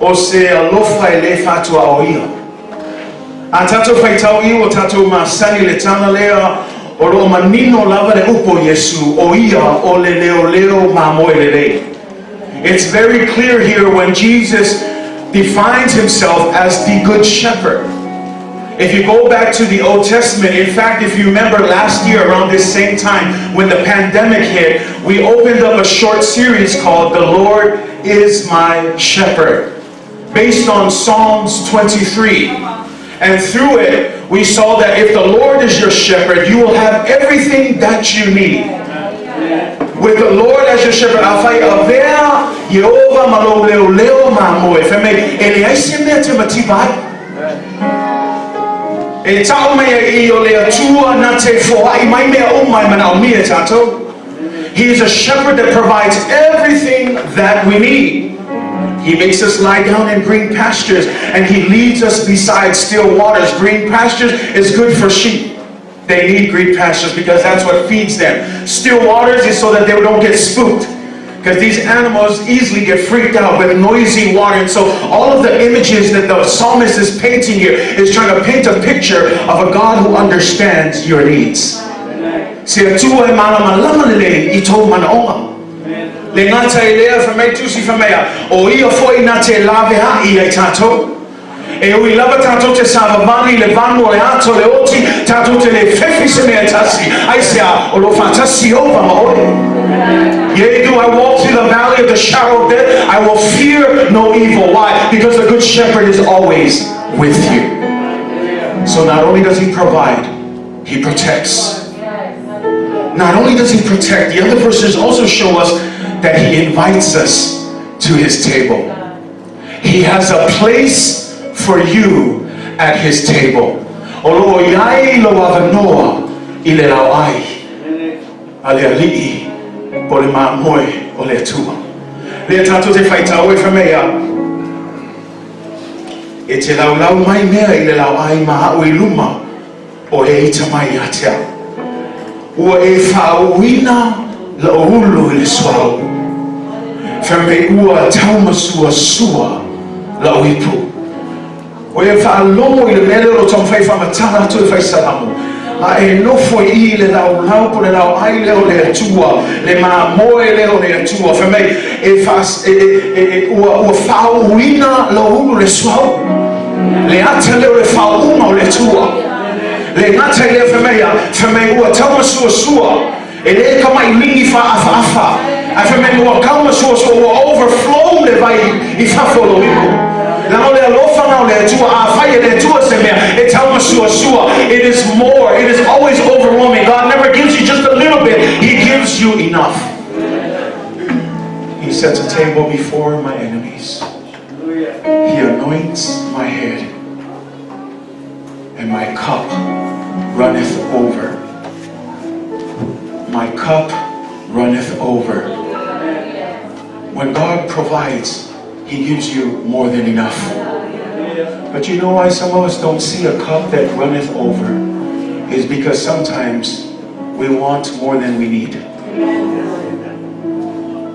O se alofa e le fatua o ia. A tātou whaitau i o tātou masani le tana lea o lo manino lava le upo Yesu o ia o le leo leo ma moe lelei. It's very clear here when Jesus defines himself as the good shepherd. If you go back to the Old Testament, in fact, if you remember last year around this same time when the pandemic hit, we opened up a short series called The Lord is My Shepherd, based on Psalms 23. And through it, we saw that if the Lord is your shepherd, you will have everything that you need. With the Lord as your shepherd, afai avea Ieova ma lou leoleo mamoe. Fai mai, e leai se mea e te mativa ai. E tau mai ai i o le Atua na te foai mai mea uma e manaomia e tātou. He is a shepherd that provides everything that we need. He makes us lie down in green pastures, and He leads us beside still waters. Green pastures is good for sheep. They need green pastures because that's what feeds them. Still waters is so that they don't get spooked, because these animals easily get freaked out with noisy water. And so all of the images that the psalmist is painting here is trying to paint a picture of a God who understands your needs. Se Atua e malamalama lelei i tou manaoga. Le gata i lea, fai mai Tusi fai mai a, o ia foi na te laveai ai tātou. E ui lava tātou te savavali i le vanu o le ata o le oti, tātou te le fefi se mea e tasi, aisea, o lo faatasi Ieova ma oe. Yea, though I walk through the valley of the shadow of death, I will fear no evil. Why? Because the good shepherd is always with you. So not only does he provide, he protects. Not only does he protect, the other verses also show us that he invites us to his table. He has a place for you at his table. O lo o i ai lou avanoa i le laoai a le Alii po o le mamoe o le Atua. Lea tātou te whaitau e whamea, e te laulau mai mea i le laoai ma a'u i luma o e ita mai ia te au. Ua e faauuina lou ulu i le suauu, fai mai ua taumasuasua lou ipu. O ia faalogo i le mea lea o lo o taumafai e faamatala atu e fai salamu, a e nofo i i le laulau po o le lauai lea o le Atua, le mamoe lea o le Atua, fai mai, e faa, e, e, e, ua, ua faauuina lou ulu le suauu, le ata lea o le faauuga o le Atua. Le gata i lea, fai mai a, fai mai ua taumasuasua, e le kamaʻiligi faaafaafa, ae fai mai ua taumasuasua, ua overflow le vai i fafo o lou ipu. Leaga o le alofa na o le Atua, afai e le Atua se mea, e taumasuasua, it is more, it is always overwhelming. God never gives you just a little bit, He gives you enough. He sets a table before my enemies. He anoints my head, and my cup runneth over. My cup runneth over. When God provides, He gives you more than enough. But you know why some of us don't see a cup that runneth over? Is because sometimes we want more than we need.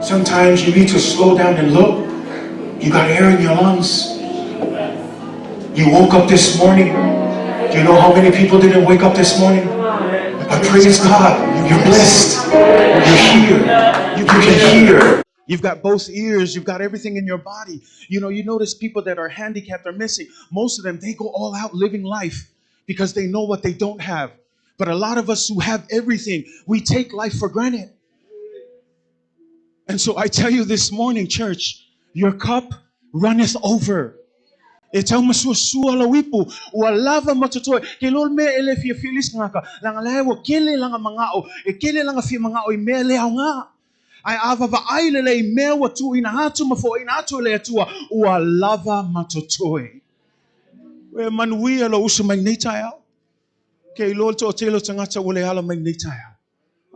Sometimes you need to slow down and look. You got air in your lungs. You woke up this morning. Do you know how many people didn't wake up this morning? But praise God, you're blessed. You're here. You can hear. You've got both ears. You've got everything in your body. You know, you notice people that are handicapped or missing. Most of them, they go all out living life because they know what they don't have. But a lot of us who have everything, we take life for granted. And so I tell you this morning, church, your cup runneth over. E tau masuasua lau ipu, ua lava ma totoe. Ke lo le mea e le fiafia le isi tagata, leaga la ua kele lana manao, e kele lana fia manao i mea le aoga. Ae a vavaai lelei i mea ua tuuina atu ma foaina atu e le Atua, ua lava ma totoe. E manuia lou usu mai lenei taeao. Ke iloa le toatele o tagata ua le ala mai lenei taeao.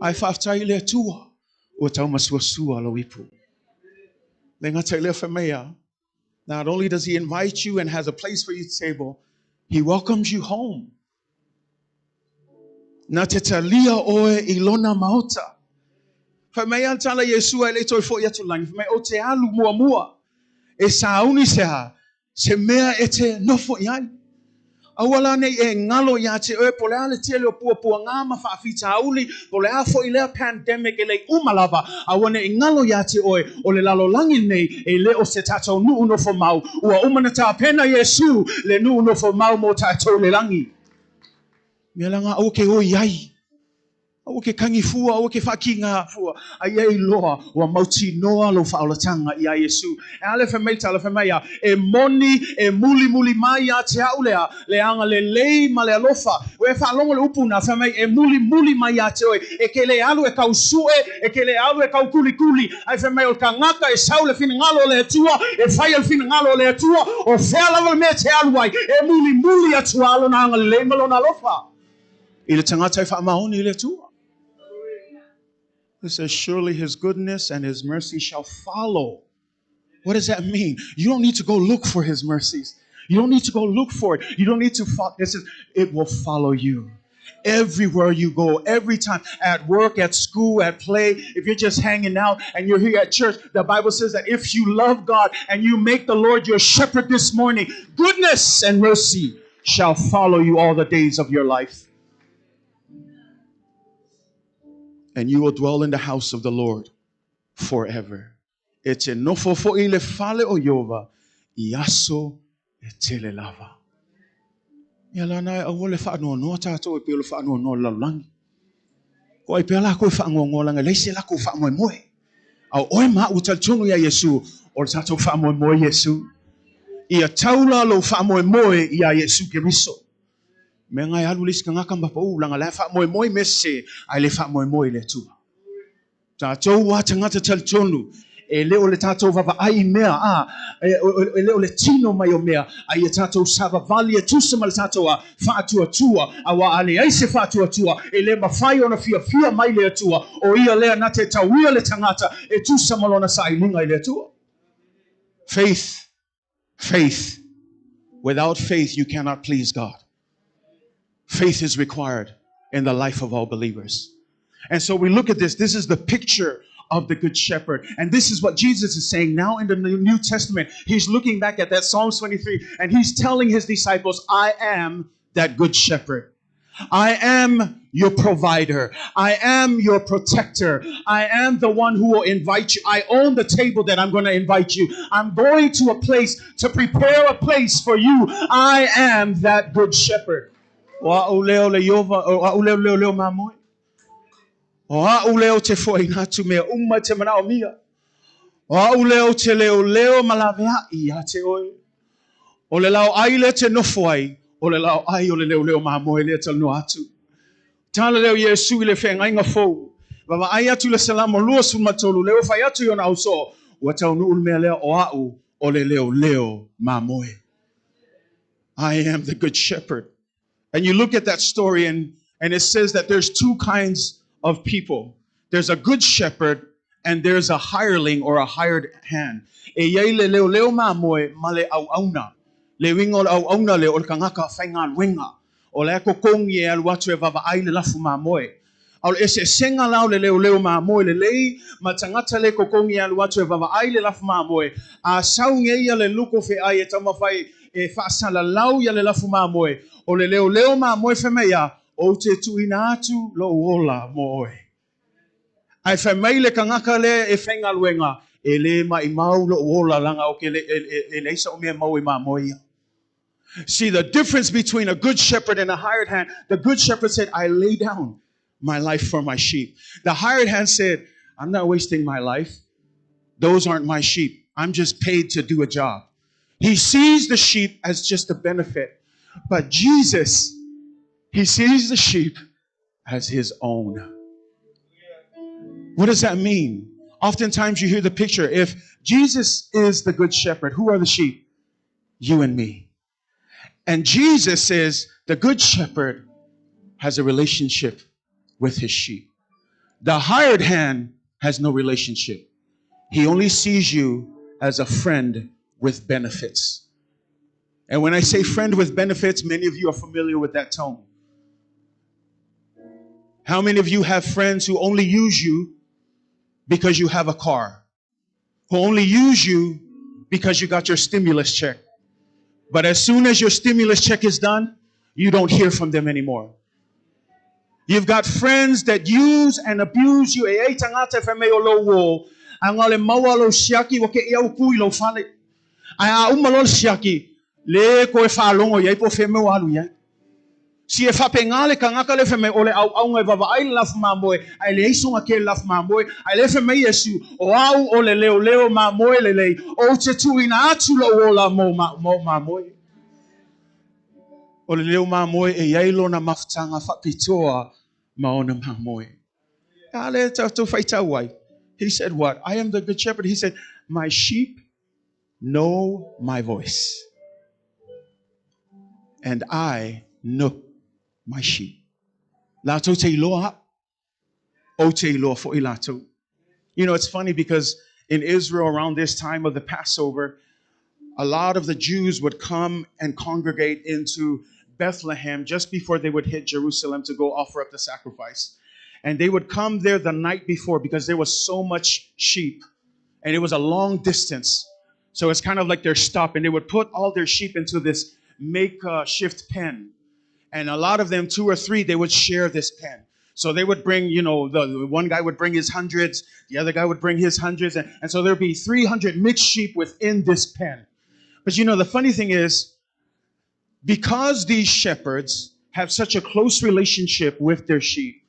Ae faafetai i le Atua ua tau masuasua lou ipu. Le gata i lea fai mai a, Not only does he invite you and has a place for you at the table, he welcomes you home. Na te talia oe i lona maota. Fai mai a tala Iesu e le toe foʻi atu lagi. Fai mai o te alu muamua e sauni se ha, se mea e te nofo i ai. Aua la nei e galo iā te oe po o le a le tele o puapuagā ma faafitauli, po o le a foʻi lea pandemic e lei uma lava, aua ne i galo iā te oe o le lalolagi lenei e le o se tatou nuu nofo mau, ua uma na tapena Iesū le nuu nofo mau mo tatou i le lagi. Mea la gā aua ke oi ai. Aua ke kagi fua, aua ke faakīgā fua, a ia iloa ua mautinoa lou faaolataga iā Iesū. E a le fai mai tala, fai mai a, e moni, e mulimuli mai ia te a'u lea, le agalelei ma le alofa. Ua e faalogo le upu na, fai mai, e mulimuli mai ia te oe, e ke le alu e kau suʻe, e ke le alu e kau kulikuli, ae fai mai o le kagaka e sau le finagalo o le Atua, e faia le finagalo o le Atua, o fea lava le mea e te alu ai, e mulimuli atu a lona agalelei ma lona alofa. I le tagata e faamaoni i le Atua. It says, surely his goodness and his mercy shall follow. What does that mean? You don't need to go look for his mercies. You don't need to go look for it. You don't need to follow. It says, it will follow you. Everywhere you go, every time, at work, at school, at play, if you're just hanging out and you're here at church, the Bible says that if you love God and you make the Lord your shepherd this morning, goodness and mercy shall follow you all the days of your life. And you will dwell in the house of the Lord forever. E te nofo foʻi i le fale o Ieova i aso e tele lava. Ia lana e aua le faanoanoa tatou e pei o le faanoanoa o le lalolagi. Ko ai pea lakou e faanoanoa laga e leai se lakou faamoemoe. A o oe ma aʻu ua talitonu iā Iesū, o le tatou faamoemoe Iesū. Ia taula lou faamoemoe iā Iesū Keriso. Mea nga e alu le isi kagaka ma paʻu laga la e faamoemoe i mea sese ae le faamoemoe i le Atua. Tatou a tagata talitonu, e le o le tatou vavaai i mea, a, e, e le o le tino mai o mea, a ia tatou savavali e tusa ma le tatou a, faatuatua, auā a leai se faatuatua, e le mafai ona fiafia mai le Atua, o ia lea na te tauia le tagata e tusa ma lona sailiga i le Atua. Faith, faith. Without faith you cannot please God. Faith is required in the life of all believers. And so we look at this. This is the picture of the Good Shepherd. And this is what Jesus is saying now in the New Testament. He's looking back at that Psalms 23 and he's telling his disciples, I am that Good Shepherd. I am your provider. I am your protector. I am the one who will invite you. I own the table that I'm going to invite you. I'm going to a place to prepare a place for you. I am that good shepherd. O a'u lea o le Iova, o a'u lea o le leoleo mamoe. O a'u lea ou te foaina atu mea uma e te manaomia. O a'u lea ou te leoleo ma laveaʻi iā te oe. O le laoʻai lea te nofo ai, o le laoʻai o le leoleo mamoe lea talanoa atu. Tala lea o Iesu i le feagaiga fou. Vavaai atu i le Salamo 23, lea ua fai atu i ona ausoo, ua taunuu le mea lea o a'u o le leoleo mamoe. I am the good shepherd. And you look at that story, and, and it says that there's two kinds of people there's a good shepherd and there's a hireling or a hired hand. E iai le leoleo mamoe ma le auauna. Le uiga o le auauna lea o le kagaka faigaluega. O la e totogi e alu atu e vaavaai le lafu mamoe. A o le eseesega la o le leoleo mamoe lelei ma le tagata lea e totogi e alu atu e vaavaai le lafu mamoe, a sau nei ia le luko feai e taumafai e faasalalau ia le lafu mamoe, o le leoleo mamoe fai mai a, Ou te tuuina atu lou ola mo oe. Ae fai mai le kagaka lea e faigaluega, E lē maʻimau loʻu ola laga ou te le, e, e, e leai saʻu mea e maua i mamoe ia. See the difference between a good shepherd and a hired hand. The good shepherd said, I lay down my life for my sheep. The hired hand said, I'm not wasting my life. Those aren't my sheep. I'm just paid to do a job. He sees the sheep as just a benefit. But Jesus, he sees the sheep as his own. What does that mean? Oftentimes you hear the picture. If Jesus is the good shepherd, who are the sheep? You and me. And Jesus says the good shepherd has a relationship with his sheep. The hired hand has no relationship. He only sees you as a friend with benefits. And when I say friend with benefits, many of you are familiar with that tone. How many of you have friends who only use you because you have a car? Who only use you because you got your stimulus check? But as soon as your stimulus check is done, you don't hear from them anymore. You've got friends that use and abuse you. E ai tagata e fai mai o lou uō, a na o le maua o lou siaki ua keʻi au ku i lou fale. Ae a uma loa le siaki, lē toe faalogo i ai po o fea mea ua alu i ai. Si e faapena le kagaka lea fai mai o le auauna e vaavaai le lafu mamoe, ae leai sona tele lafu mamoe, ae lea fai mai Iesu, O au o le leoleo mamoe lelei, ou te tuuina atu lou ola mo mo mamoe. O le leo mamoe e i ai lona mafutaga faapitoa ma ona mamoe. A lea tatou faitau ai. He said what? I am the good shepherd. He said, my sheep know my voice. And I know my sheep. Latou te iloa a'u, ou te iloa fo'i latou. You know, it's funny because in Israel around this time of the Passover, a lot of the Jews would come and congregate into Bethlehem just before they would hit Jerusalem to go offer up the sacrifice. And they would come there the night before because there was so much sheep and it was a long distance. So it's kind of like their stop, and they would put all their sheep into this makeshift pen. And a lot of them, two or three, they would share this pen. So they would bring, you know, the one guy would bring his hundreds, the other guy would bring his hundreds, and, and so there'd be 300 mixed sheep within this pen. But you know, the funny thing is, because these shepherds have such a close relationship with their sheep,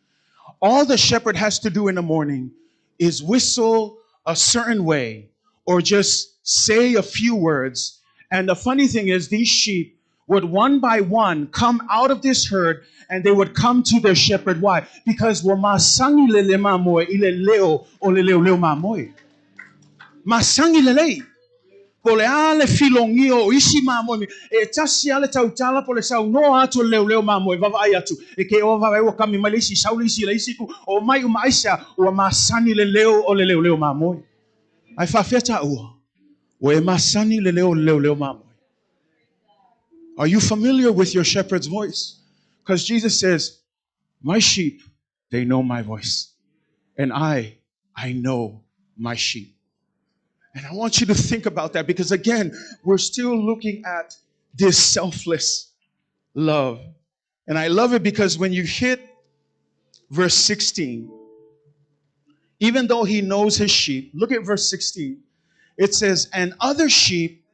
all the shepherd has to do in the morning is whistle a certain way or just say a few words. And the funny thing is, these sheep would one by one come out of this herd and they would come to their shepherd. Why? Because ua masangi le le mamoe i le leo o le leoleo mamoe. Masangi lelei. Po o le a le filogia o isi mamoe, e tasi lava le tautala po o le saunoa atu o le leoleo mamoe, vaavaai atu, e ke oa vaavaai ua kami mai le isi, sau le isi i le isi itu, omai uma aisea, ua masani le leo o le leoleo mamoe. Ae faafefea taua? Ua e masani le leo o le leoleo mamoe. Are you familiar with your shepherd's voice? Because Jesus says, My sheep, they know my voice. And I, I know my sheep. And I want you to think about that because, again, we're still looking at this selfless love. And I love it because when you hit verse 16, even though he knows his sheep, look at verse 16. It says, And other sheep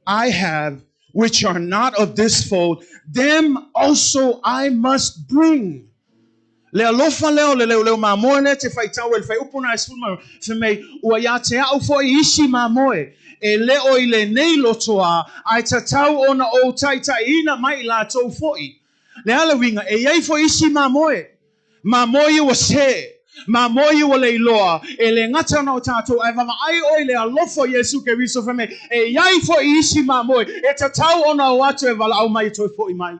I have which are not of this fold, them also I must bring. Le alofa lea o le leoleo mamoe lea te faitau e le whaiupu na e sefulu ma fai mai, ua ia te a'u fo'i isi mamoe, e le o i lenei lotoa, ae tatau ona ou taitaiina mai i latou fo'i. Le a le uiga, e i ai fo'i isi mamoe, Mamoe ia ua sē, mamoe ia ua leiloa, e le gata ona o tatou, ae vaavaai oe i le alofa o Iesu Keriso fai mai, e i ai fo'i isi mamoe, e tatau ona o atu e valaau mai e toe fo'i mai.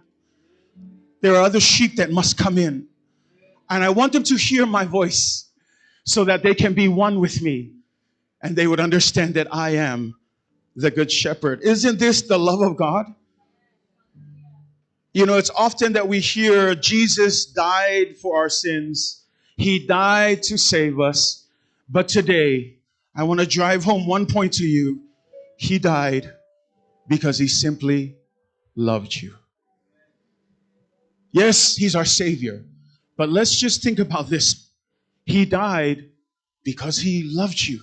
There are other sheep that must come in. And I want them to hear my voice so that they can be one with me and they would understand that I am the good shepherd. Isn't this the love of God? You know, it's often that we hear Jesus died for our sins. He died to save us. But today, I want to drive home one point to you. He died because he simply loved you. Yes, he's our Savior. But let's just think about this. He died because he loved you.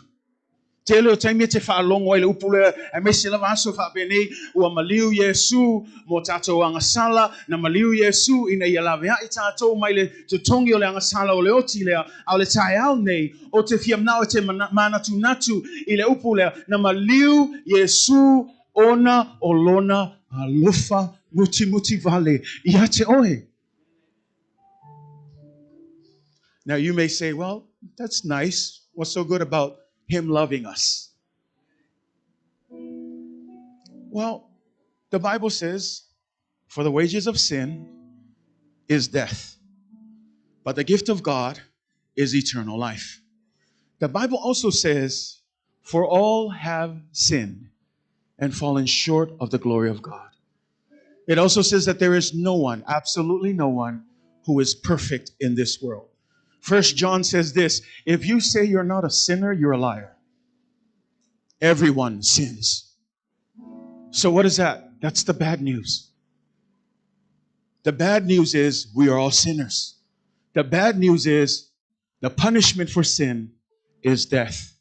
Tele o taimi e te whaalongo ai le upu lea, aemaise lava aso faapenei, ua maliu Iesu mo tatou agasala, na maliu Iesu ina ia laveai tatou mai le totogi o le agasala o le oti lea, a o le taeao nei, o te fia manao e te manatunatu i le upu lea, na maliu Iesu ona o lona alofa mutimuti vale ia te oe. Now you may say, well, that's nice. What's so good about him loving us? Well, the Bible says, for the wages of sin is death, but the gift of God is eternal life. The Bible also says, for all have sinned and fallen short of the glory of God. It also says that there is no one, absolutely no one, who is perfect in this world. 1 John says this, if you say you're not a sinner, you're a liar. Everyone sins. So what is that? That's the bad news. The bad news is we are all sinners. The bad news is the punishment for sin is death.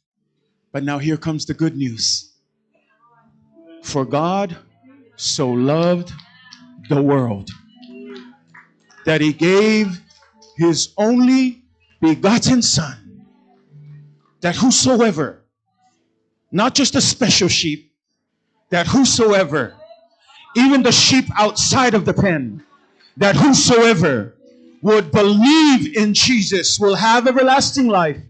But now here comes the good news. For God so loved the world that he gave his only begotten Son, that whosoever, not just a special sheep, that whosoever, even the sheep outside of the pen, that whosoever would believe in Jesus will have everlasting life,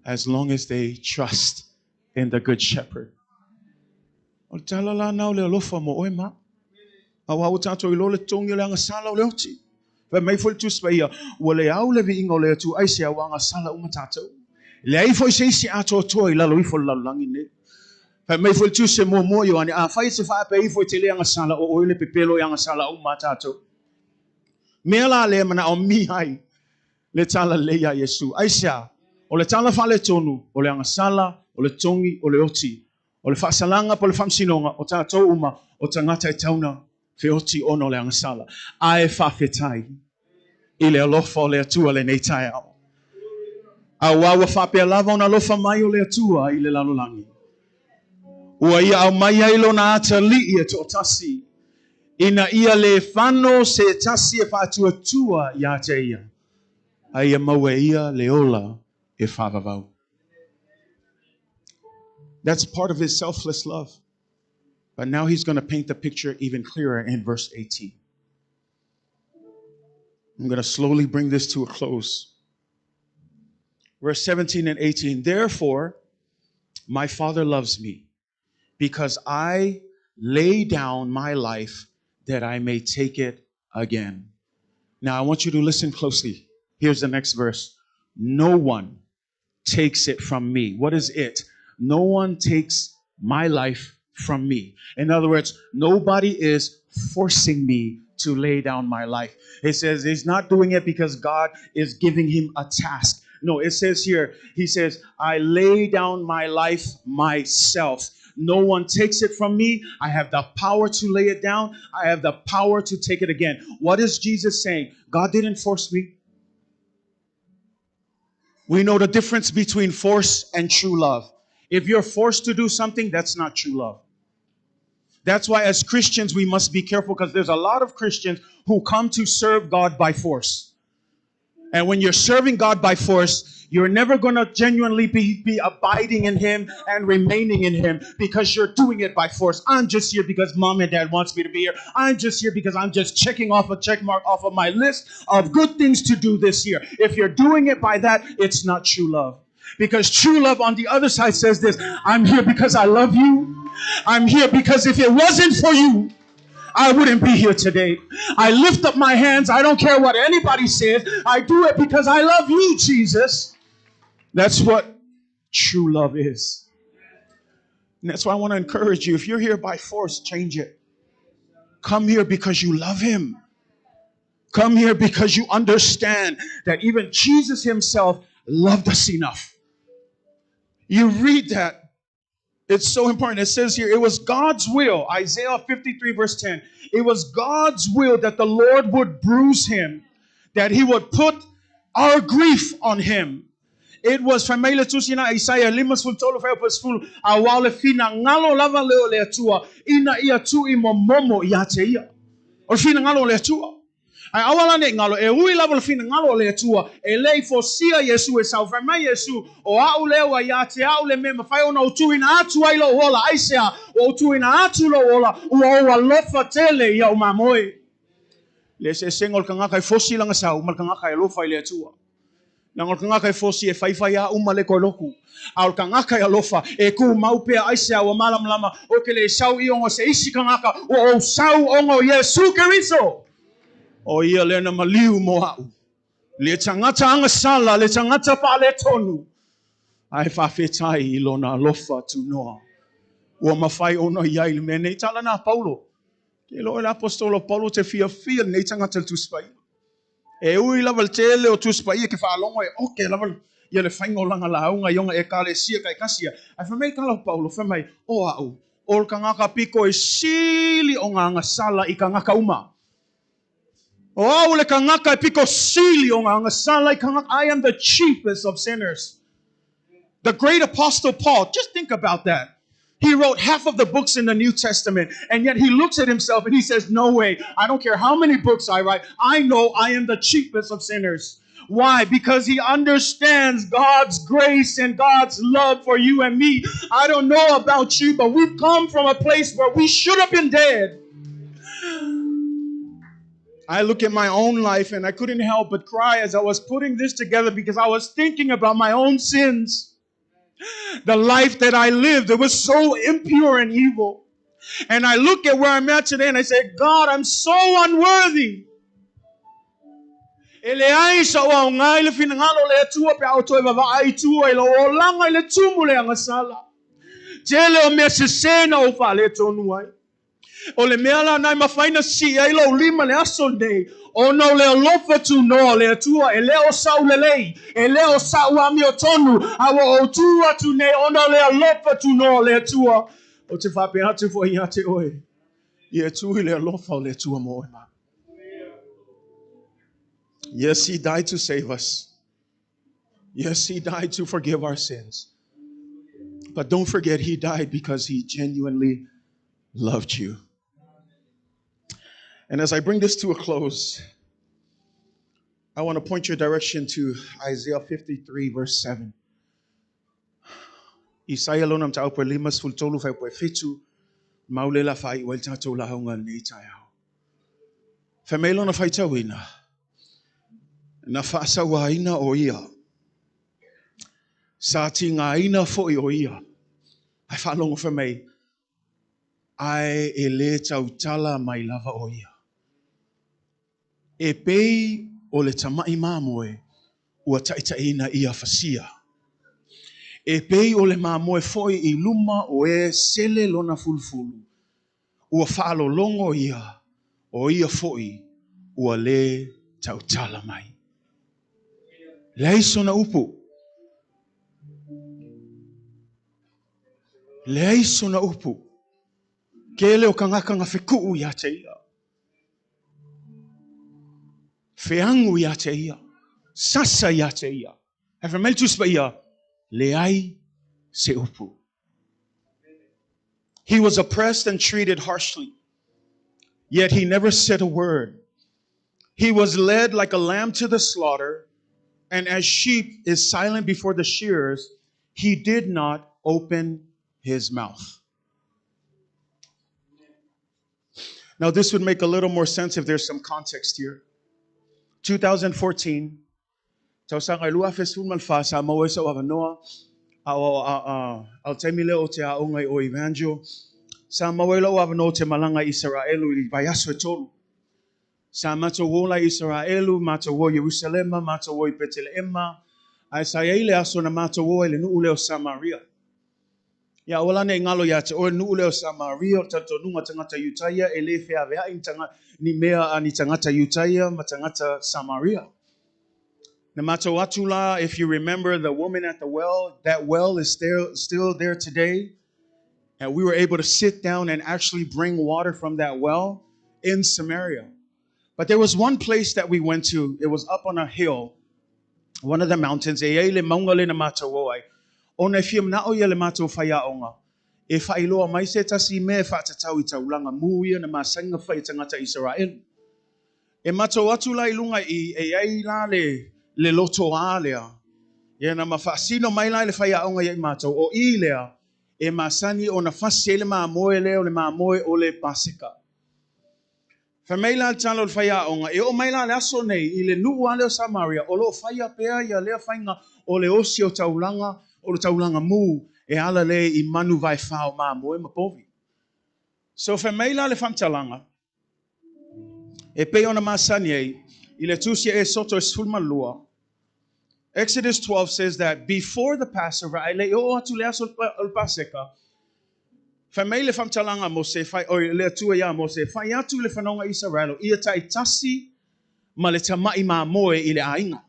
as long as they trust in the Good Shepherd. O le tala la na o le alofa mo oe ma. Auā ua tatou iloa le totogi o le agasala o le oti. Fai mai foi le Tusi Paia, ua le au le viiga o le Atua aisea ua agasala uma tatou. E leai foi se isi atoatoa i lalo ifo o le lalolagi nei. Fai mai foi le Tusi e muamua Ioane, afai e te faapea ifo e te le agasala, o oe le pepelo e agasala uma a tatou. Mea la lea e manaomia ai le tala lelei iā Iesu. Aisea? O le tala faaletonu, o le agasala, o le togi, o le oti. O le faasalaga po o le faamasinoga o tatou uma o tagata e tauna feoti ona o le agasala. Ae faafetai i le alofa o le Atua lenei taeao. Auā ua faapea lava ona alofa mai o le Atua i le lalolagi. Ua ia aumai ai lona atalii e toatasi, ina ia le fano se tasi e faatuatua ia te ia, a ia maua e ia le ola e faavavau. That's part of his selfless love. But now he's going to paint the picture even clearer in verse 18. I'm going to slowly bring this to a close. Verse 17 and 18. Therefore, my Father loves me, because I lay down my life that I may take it again. Now, I want you to listen closely. Here's the next verse. No one takes it from me. What is it? No one takes my life from me. In other words, nobody is forcing me to lay down my life. It says he's not doing it because God is giving him a task. No, it says here, he says, I lay down my life myself. No one takes it from me. I have the power to lay it down. I have the power to take it again. What is Jesus saying? God didn't force me. We know the difference between force and true love. If you're forced to do something, that's not true love. That's why as Christians, we must be careful, because there's a lot of Christians who come to serve God by force. And when you're serving God by force, you're never going to genuinely be abiding in Him and remaining in Him, because you're doing it by force. I'm just here because mom and dad wants me to be here. I'm just here because I'm just checking off a check mark off of my list of good things to do this year. If you're doing it by that, it's not true love. Because true love on the other side says this: I'm here because I love you. I'm here because if it wasn't for you, I wouldn't be here today. I lift up my hands. I don't care what anybody says. I do it because I love you, Jesus. That's what true love is. And that's why I want to encourage you. If you're here by force, change it. Come here because you love him. Come here because you understand that even Jesus himself loved us enough. You read that. It's so important. It says here, it was God's will, Isaiah 53 verse 10. It was God's will that the Lord would bruise him, that he would put our grief on him. It was fai mai le tusi na Isaia 53 fuaiupu 10, auā o le finagalo lava lea o le Atua ina ia tuu i momomo ia te ia. O le finagalo o le Atua. Ae aua la ne i galo, e ui lava le finagalo o le Atua, e le i fosia Iesu e sau. Fai mai Iesu, O a'u lea ua ia te a'u le mea e mafai ona ou tuuina atu ai lou ola, aisea, ua ou tuuina atu lou ola, ua ou alofa tele i a'u mamoe. Le eseesega o le tagata e fosi lana sau ma le tagata e alofa i le Atua. Leaga o le tagata e fosi e faifai a uma le koe loku. A o le tagata e alofa e tumau pea aisea ua malamalama ou te le sau i ona o se isi tagata ua ou sau ona o Iesu Keriso. O ia lea na maliu mo a'u. Le tagata agasala, le tagata faaletonu, ae faafetai i lona alofa tunoa. Ua mafai ona i ai le mea nei. Tala na Paulo. Ke loa le apostola o Paulo te fiafia lenei tagata i le Tusi Paia. E ui lava le tele o Tusi Paia ke faalogo e oke lava ia le faiga o lana lauga i ona Ekalesia taitasi ia. Ae fai mai le tala o Paulo, fai mai, O a'u, o le tagata pito e sili ona agasala i tagata uma. O a'u le tagata e pito sili ona agasala i tagata, I am the chiefest of sinners. The great apostle Paul, just think about that. He wrote half of the books in the New Testament, and yet he looks at himself and he says, No way. I don't care how many books I write. I know I am the chiefest of sinners. Why? Because he understands God's grace and God's love for you and me. I don't know about you, but we've come from a place where we should have been dead. I look at my own life and I couldn't help but cry as I was putting this together because I was thinking about my own sins. The life that I lived, it was so impure and evil. And I look at where I'm at today and I say, God, I'm so unworthy. E leai sa'u aoga i le finagalo o le Atua pe a ou toe vavaai i tua i lou olaga i le tumu le agasala. Tele o mea sesē na ou faaletonu ai. O le mea lana e mafai na sii ai lou lima le aso lenei, ona o le alofa tunoa o le Atua, e le o sa'u lelei, e le o sa'u amiotonu, a ua ou tu atu nei ona o le alofa tunoa o le Atua. Ou te faapea atu foi ia te oe, ia tu i le alofa o le Atua mo oe ma. Yes, he died to save us. Yes, he died to forgive our sins. But don't forget, he died because he genuinely loved you. And as I bring this to a close, I want to point your direction to Isaiah 53, verse 7. Isaia lona mataupu e 53 fuaiupu e 7, mau le la faaiu ai le tatou lauga i lenei taeao. Fai mai lona faitauina, na faasauaina o ia, sa tigaina foi o ia. Ae faalogo fai mai, ae e le tautala mai lava o ia. E pei o le tama'i mamoe ua taʻitaʻiina ia fasia. E pei o le mamoe foi i luma o e sele lona fulufulu, ua faalologo ia, o ia foi ua lē tautala mai. Leai sona upu. Leai sona upu. Tele o tagata na fekuʻu iā te ia. Feagu iā te ia. Sasa iā te ia. Ae fai mai le Tusi Paia, leai se upu. He was oppressed and treated harshly, yet he never said a word. He was led like a lamb to the slaughter, and as sheep is silent before the shearers, he did not open his mouth. Now, this would make a little more sense if there's some context here. 2014, tausaga e 2014, sa maua ai sa'u avanoa, a o a a le taimi lea ou te aoga i o Evangel. Sa maua ai lou avanoa ou te malaga i Isaraelu i vaiaso e tolu. Sa matou o la i Isaraelu, matou o i Ierusalema, matou o i Peteleema, ae sa i ai le aso na matou o ai i le nuu lea o Samaria. Ia aua la ne i galo ia te oe le nuu lea o Samaria, o le talitonuga o tagata Iutaia e le feaveai ni taga, ni mea a ni tagata Iutaia ma tagata Samaria. Na matou atu la, if you remember the woman at the well, that well is still, still there today. And we were able to sit down and actually bring water from that well in Samaria. But there was one place that we went to, it was up on a hill, one of the mountains, e i ai le mauga lea na matou o ai, ona e fia manao ia le matou faiaoga e faailoa mai se tasi mea e faatatau i taulaga mū ia na masani ona fai e tagata Isaraelu. E matou atu la i luga i, e i ai la le, le lotoā lea, ia na ma faasino mai la e le faiaoga ia i matou, o i lea e masani ona fasi ai le mamoe lea o le mamoe o le Paseka. Fai mai la le tala o le faiaoga, e oo mai la le aso nei i le nuu lava lea o Samaria, o lo o faia pea ia lea faiga o le osi o taulaga, o le taulaga mū e ala lea i manu vaefā o mamoe ma povi. So fai mai la le faamatalaga, e pei ona masani ai i le tusi a Esoto e 12, Exodus 12 says that before the Passover, ae le i oo atu le aso o le Paseka, fai mai le faamatalaga a Mose, fai, oi, le Atua iā Mose, fai atu i le fanauga Isaraelu, ia taitasi ma le tama'i mamoe i le aiga.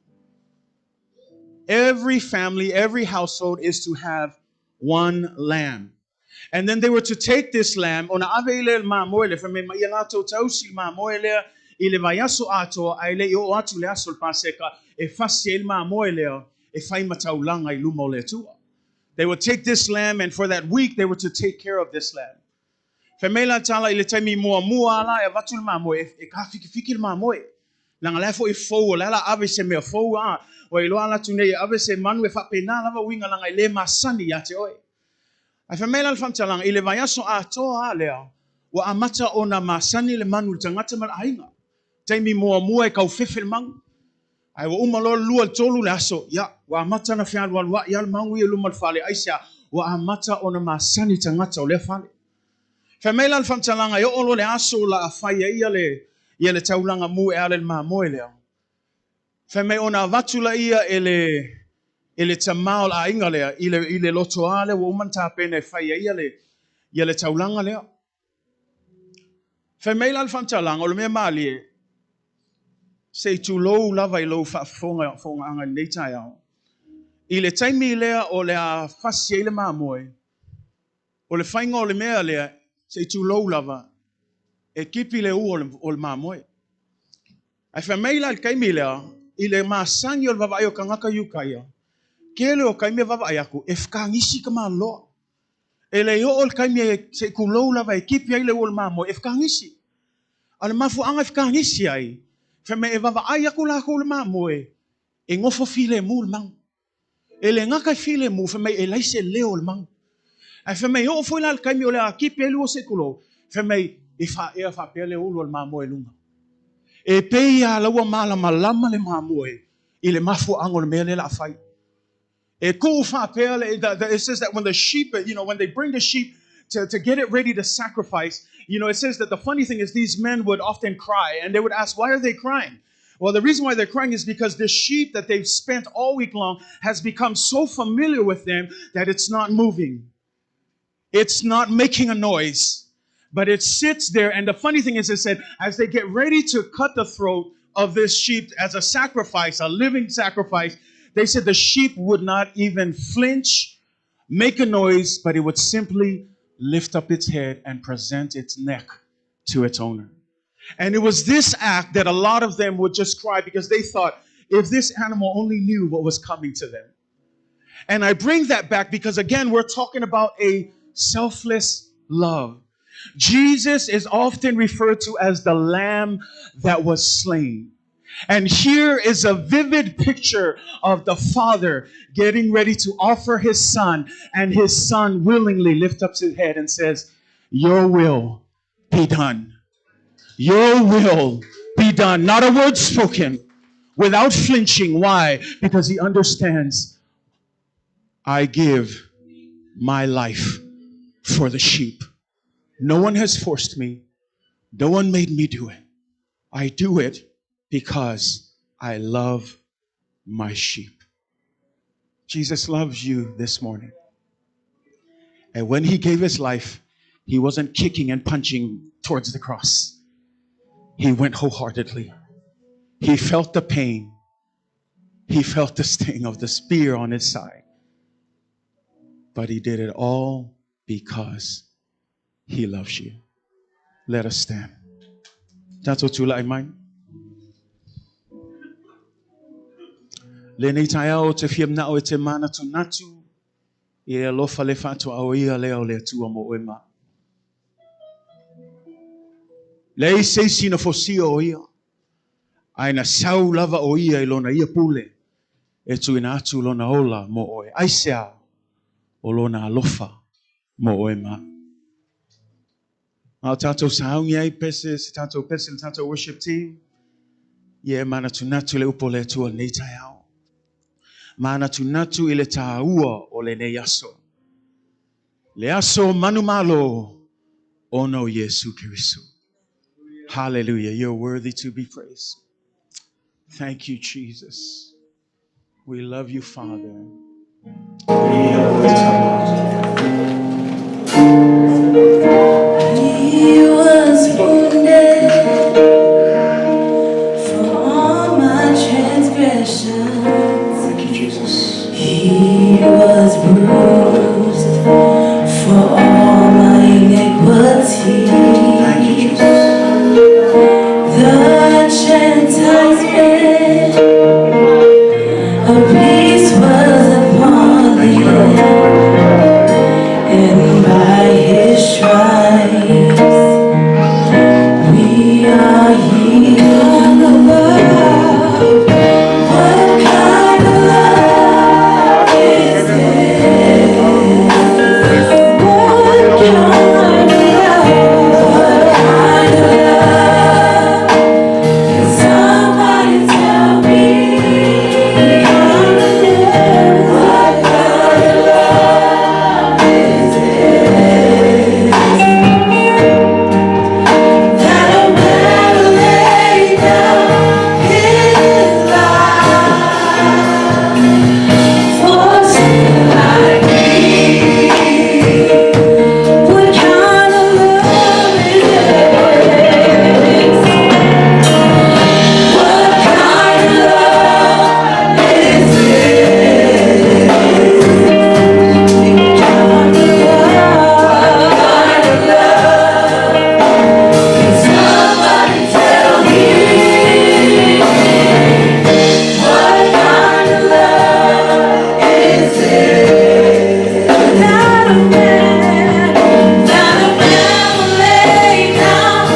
Every family, every household is to have one lamb. And then they were to take this lamb, ona ave i lea le mamoe lea, fai mai ma ia latou tausi le mamoe lea i le vaiaso atoa, ae le i oo atu le aso o le Paseka, e fasi ai le mamoe lea e fai ma taulaga i luma o le Atua. They would take this lamb and for that week they were to take care of this lamb. Fai mai la tala i le taimi muamua la e avatu le mamoe, e kāfikifiki le mamoe. Leaga la e foi fou, o le a la ave se mea fou, a, ua iloa ala atu nei e ave se manu e faapena lava uiga leaga e le masani ia te oe. Ae fai mai la le faamatalaga, i le vaiaso atoa a lea, ua amata ona masani le manu i le tagata ma le aiga. Taimi muamua e kaufefe le magu. Ae ua uma loa le lua, le tolu le aso, ia, ua amata ona fealualuai lava le magu ia i luma o le fale, aisea? Ua amata ona masani tagata o lea fale. Fai mai la le faamatalaga, e oo loa le aso o le a fai ai ia le, ia le taulaga mu e ala i le mamoe lea. Fai mai ona avatu laia e le, e le tamā o le aiga lea i le, i le lotoā lea ua uma ona tapena e fai ai ia le, ia le taulaga lea. Fai mai la le faamatalaga, o le mea malie, se i tulou lava i lou faafofoga fogaaga i lenei taeao. I le taimi lea o le a fasi ai le mamoe, o le faiga o le mea lea, se i tulou lava, e kipi le ua o le mamoe. Ae fai mai la i le taimi lea, i le masani o le vaavaai o tagata i uka ia, tele o taimi e vaavaai atu, e fekagisi ka maloa. E le oo le taimi e, se i tulou lava e kipi ai le ua o le mamoe, e fekagisi. A o le mafuaaga e fekagisi ai, fai mai e vaavaai atu latou i le mamoe, e nofo filemu le magu. E le gata i filemu, fai mai e leai se leo o le magu. Ae fai mai e oo foi la i le taimi o le a kipi ai le ua se i tulou, fai mai e faaea faapea le ulu o le mamoe i luga. E pei lava la ua malamalama le mamoe i le mafuaaga o le mea lea o le a fai. E kuu faapea le, the, it says that when the sheep, you know, when they bring the sheep to, to get it ready to sacrifice, you know, it says that the funny thing is these men would often cry and they would ask, why are they crying? Well, the reason why they're crying is because the sheep that they've spent all week long has become so familiar with them that it's not moving. It's not making a noise, but it sits there. And the funny thing is, it said, as they get ready to cut the throat of this sheep as a sacrifice, a living sacrifice, they said the sheep would not even flinch, make a noise, but it would simply lift up its head and present its neck to its owner. And it was this act that a lot of them would just cry because they thought, if this animal only knew what was coming to them. And I bring that back because, again, we're talking about a selfless love. Jesus is often referred to as the lamb that was slain. And here is a vivid picture of the Father getting ready to offer his son, and his son willingly lifts up his head and says, Your will be done. Your will be done. Not a word spoken, without flinching. Why? Because he understands I give my life for the sheep. No one has forced me. No one made me do it. I do it because I love my sheep. Jesus loves you this morning. And when he gave his life, he wasn't kicking and punching towards the cross. He went wholeheartedly. He felt the pain. He felt the sting of the spear on his side. But he did it all because he loves you. Let us stand. Tatou tulai mai. Lenei taeao ou te fia manao e te manatunatu i le alofa le faatuaoia lea o le Atua mo oe ma. Leai se isi na fosia o ia, ae na sau lava o ia i lona ia pule e tuuina atu lona ola mo oe. Aisea o lona alofa mo oe ma. A o tatou sauni ai pese, se tatou pese le tatou worship team. Ia e manatunatu le upu o le Atua lenei taeao. Manatunatu i le tāua o lenei aso. Le aso manumalo ona o Iesu Keriso. Hallelujah. You're worthy to be praised. Thank you, Jesus. We love you, Father. He was wounded for all my transgressions. Thank you, Jesus. He was bruised for all my iniquity. Thank you, Jesus. The chastisement of peace was upon Thank you, him, Lord. and by his stripes we are healed. What kind of love is this? What kind of love? What kind of love? Can somebody tell me? What kind of love is this? That a man lay down his life for sin like me. What kind of love is this? What kind of love is this? What kind of love? Can somebody tell me? What kind of love is this? That a man, that a man will lay down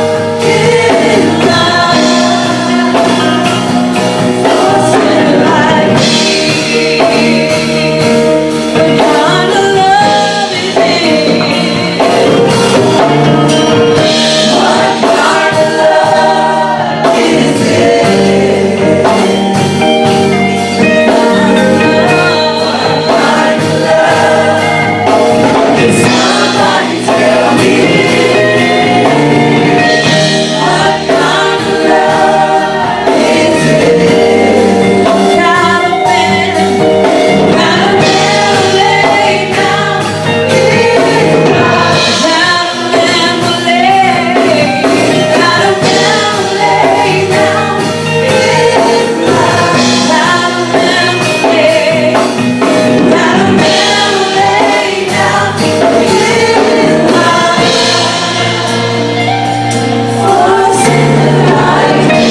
his life for sin like me. What kind of love is this? What kind of love is this? What kind of love? Can somebody tell me? What kind of love is this? That a man, that a man will lay down his life. That a man will lay, that a man will lay down his life. That a man will lay, that a man will lay down his life for sin like me.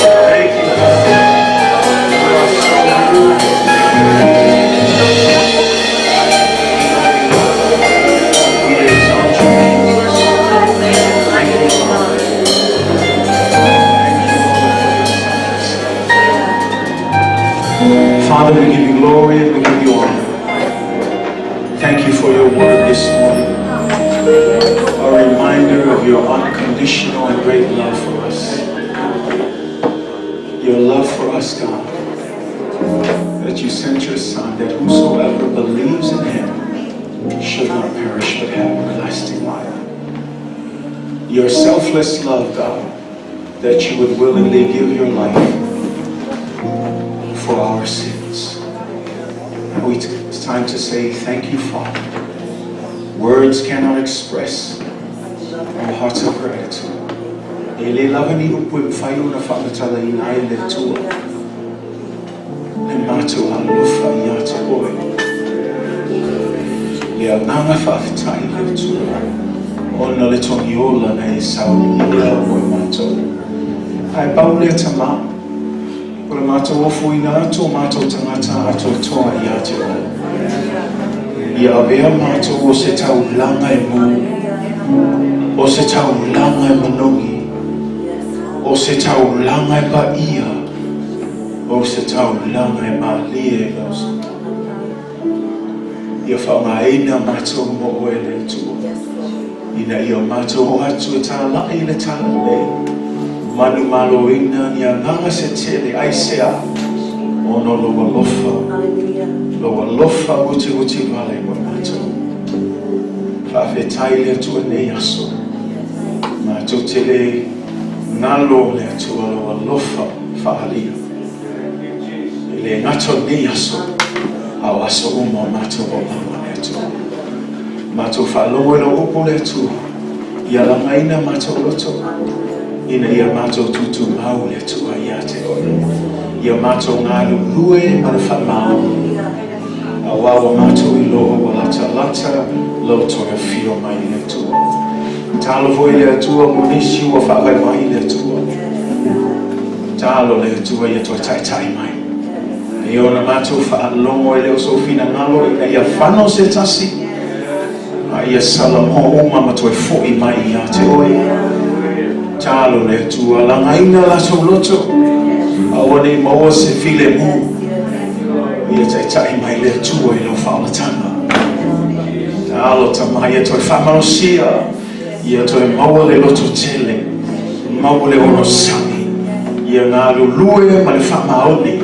Thank you, Father. You are so good. We exalt you, Jesus. Thank you, Father. Thank you, Lord, for your selfless love. Father, we give you glory and we give you honor. Thank you for your word this morning. A reminder of your unconditional and great love for us. Your love for us, God. That you sent your Son, that whosoever believes in him should not perish but have everlasting life. Your selfless love, God, that you would willingly give your life for our sins. It's time to say thank you, Father. Words cannot express our hearts of gratitude. E le lava ni upu e mafai ona faamatalaina ai le Atua. Le matou alofa ia te oe. Le agaga faafetai le Atua. Ona le togiola na e saunia mo i matou. Ae pau lea Tamā. O le matou ofoina atu o matou tagata atoatoa ia te oe. Ia avea matou o se taulaga e mu, o se taulaga e manogi, o se taulaga e paia, o se taulaga e malie i lau Ia faaaogaina matou mo oe le Atua. Ina ia matou o atu e talai i le talalelei, manumaloina ni agaga se tele, aisea? Ona o lou alofa, lou alofa utiuti vale mo matou. Faafetai le Atua i lenei aso. Matou te le galo le Atua lou alofa faaalia. E le gata o lenei aso, a o aso uma o matou olaga le Atua. Matou faalogo i lau upu le Atua, ia lagaina matou loto, ina ia matou tutumau le Atua ia te oe. Ia matou galulue ma le faamaoni, aua ua matou iloa ua latalata lou toe afio mai le Atua. Tatalo foi le Atua mo nisi ua faavaivai le Atua. Tatalo le Atua ia toe taitai mai. Ia ona matou faalogo e le o sou finagalo ina ia fano se tasi, a ia salamo uma ma toe foi mai ia te oe. Tatalo le Atua, lagaina latou loto, aua ne i maua se filemu. Ia taitai mai le Atua i lau faaolataga. Tatalo Tama ia toe faamalosia, ia toe maua le loto tele, maua le onosai, ia galulue ma le faamaoni,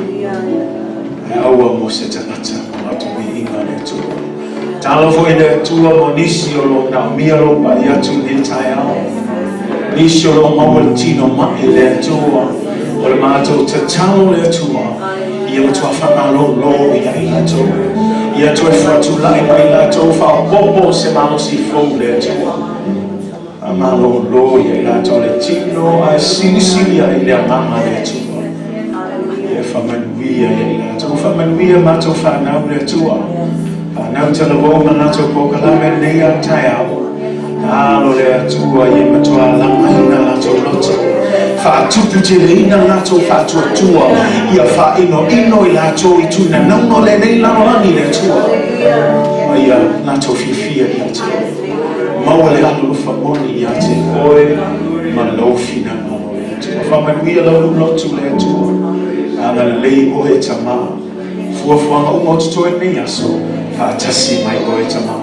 ae aua mo se tagata ma latou viiga le Atua. Tatalo foi le Atua mo nisi o lo o manaomia lou pai atu i lenei taeao, nisi o lo o maua le tino mai le Atua, o le matou tatalo le Atua, ia matua faamalolo ia i latou, ia toe faatulai mai latou, faaopoopo se malosi fou le Atua. Faamalolo ia i latou le tino, ae silisili ai le agaga le Atua. Ia faamanuia ia i latou, faamanuia matou fanau le Atua. Fanau talavou ma latou polokalame lenei a taeao. Alo le Atua ia matua lagaina latou loto. Faatuputeleina latou faatuatua. Ia faainoino i latou i tunanauga o lenei lalolagi le Atua. Ma ia latou fiafia ia te Oe. Maua le alolofa moni ia te Oe ma lou finagalo le Atua. Faamanuia lau lotu le Atua. Agalelei Oe Tama. Fuafuaga uma o totoe lenei aso, faatasi mai Oe Tama.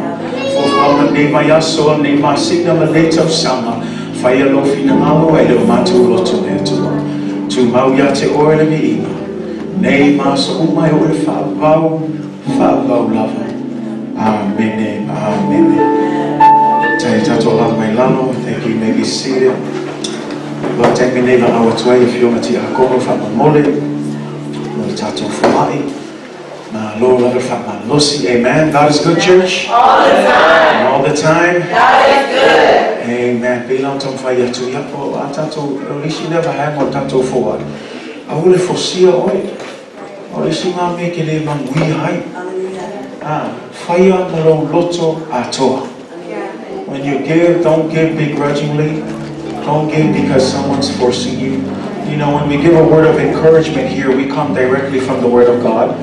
Fuafuaga lenei vaiaso, lenei masina ma lenei tausaga, faia lou finagalo ae le o matou loto le Atua. Tumau ia te Oe le viiga, nei ma aso uma e oo i le faavavau, faavavau lava. Amene, amene. Tai tatou alaala mai lalo. Thank you, you may be seated. Loa taimi nei valaau atu ai Afioga Tiakono faamolemole mo le tatou foai. Malo lava le faamalolosi. Amen. God is good, church. All the time. All the time. God is good. Amen. Pei la ona taumafai atu, ia, o a tatou, o le isi lea vaega o le tatou foai, aua le fosia oe. O le isi ngā mea e te le manuia ai. Ah, whaia ma lou loto atoa. When you give, don't give begrudgingly. Don't give because someone's forcing you. You know, when we give a word of encouragement here, we come directly from the Word of God.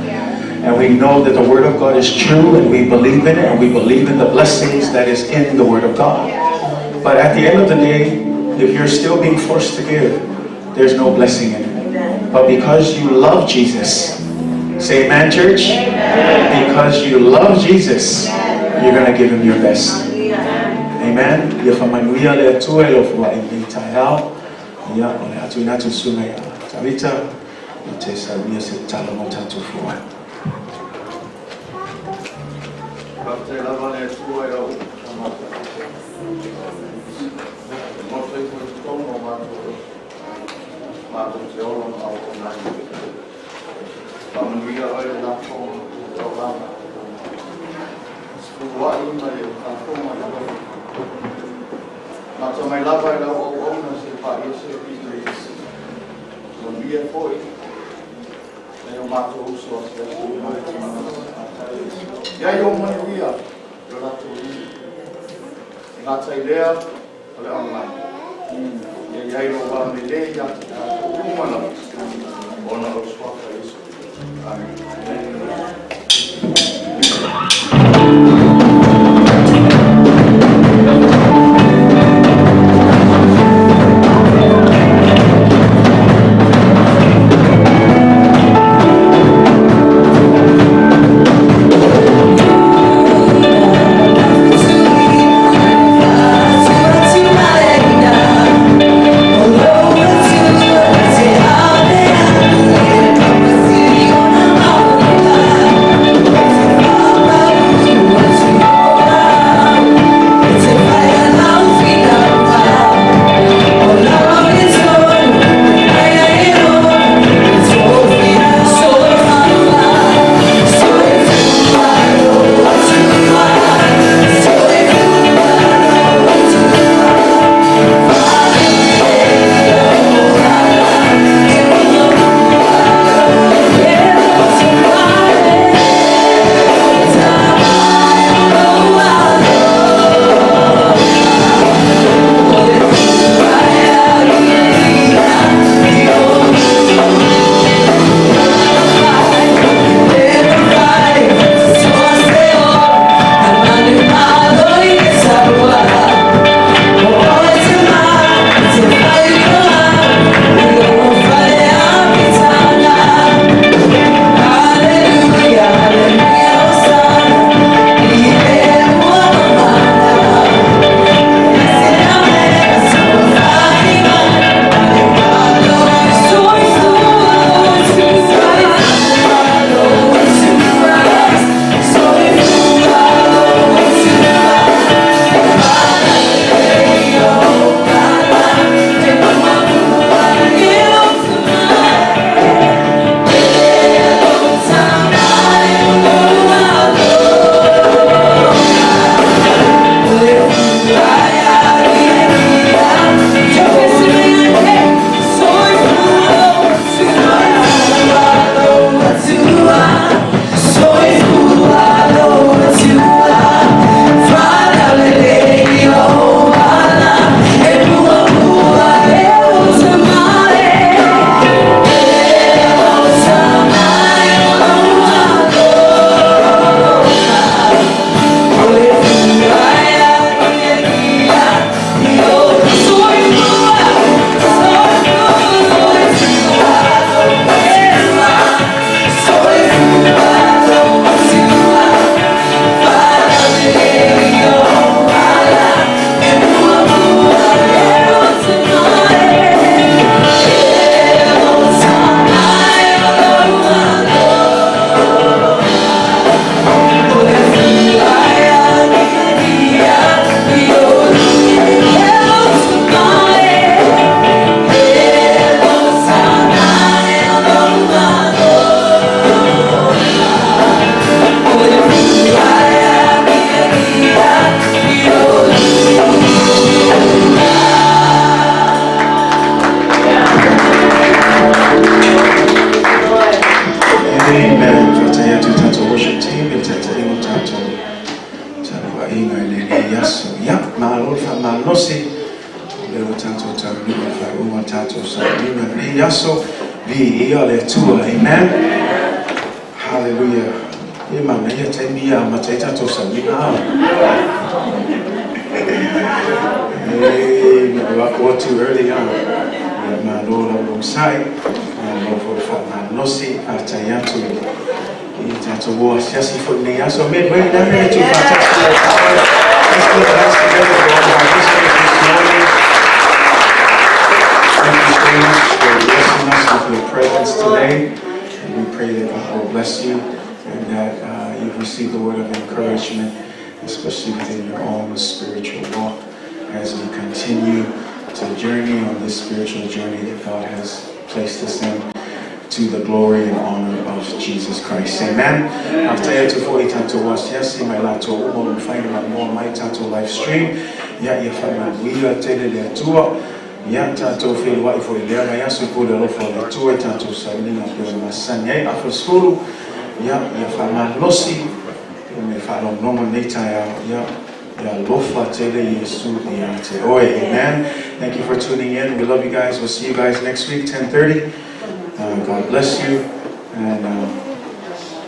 And we know that the Word of God is true, and we believe in it, and we believe in the blessings that is in the Word of God. But at the end of the day, if you're still being forced to give, there's no blessing in it. But because you love Jesus, say amen, church? Amen. Because you love Jesus, You're going to give Him your best. Amen. Ia faamanuia le Atua i lau foai i lenei taeao. Ia, o le a tuuina atu i le susuga ia Tavita e te saunia se tatalo mo tatou foai. Faafetai lava le Atua i lau upu sa matou. E maota ifo i totonu o matou loto, matou te ola ma auauna ai. Faamanuia oe le lafoga ma le taulaga. Sefuluai ma le lafoga i alofa. Mata mai lava i lau auauna se paia se pito i isi. Manuia foi nai o matou uso asiasi mai. Ia i o manuia i o latou lima. E gata i lea o le online. Ia i ai lou agalelei ia te tatou uma lava ona o le suafa Iesu. Amene. Amen. Faafetai atu i le tatou worship team i le taitaiga o tatou tapuaiga i lenei aso. Ia, malo le faamalolosi. O lea ua tatou taunuu i le faaiuga o le tatou sauniga i lenei aso. Viia le Atua. Amen. Hallelujah. E manaia taimi ia amata ai tatou sauniga. Hey, we too early, huh? Ia, malo lau longsai. Malo foi le faamalolosi. Faafetai atu i I tatou o asiasi foi lenei aso. Me wait na me tu fantastic. Let's put our hands together for all of our visitors this morning. Thank you so much for blessing us with your presence today. And we pray that God will bless you and that you've received the word of encouragement, especially within your own spiritual walk as we continue to journey on this spiritual journey that God has placed us in to the glory and honor of Jesus Christ. Amen. Faafetai atu foi i tatou asiasi mai latou uma ua mafai ona maimoa mai tatou live stream. Ia ia faamanuia tele le Atua. Ia tatou feiloai foi i lea vaiaso i po le alofa o le Atua i tatou sauniga pei ona masani ai afa 10. Ia ia faamalolosi e me faalogologo lenei taeao. Ia ia alofa tele Iesu ia te oe. Amen. Thank you for tuning in. We love you guys. We'll see you guys next week, 10:30. God bless you. And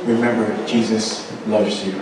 remember, Jesus loves you.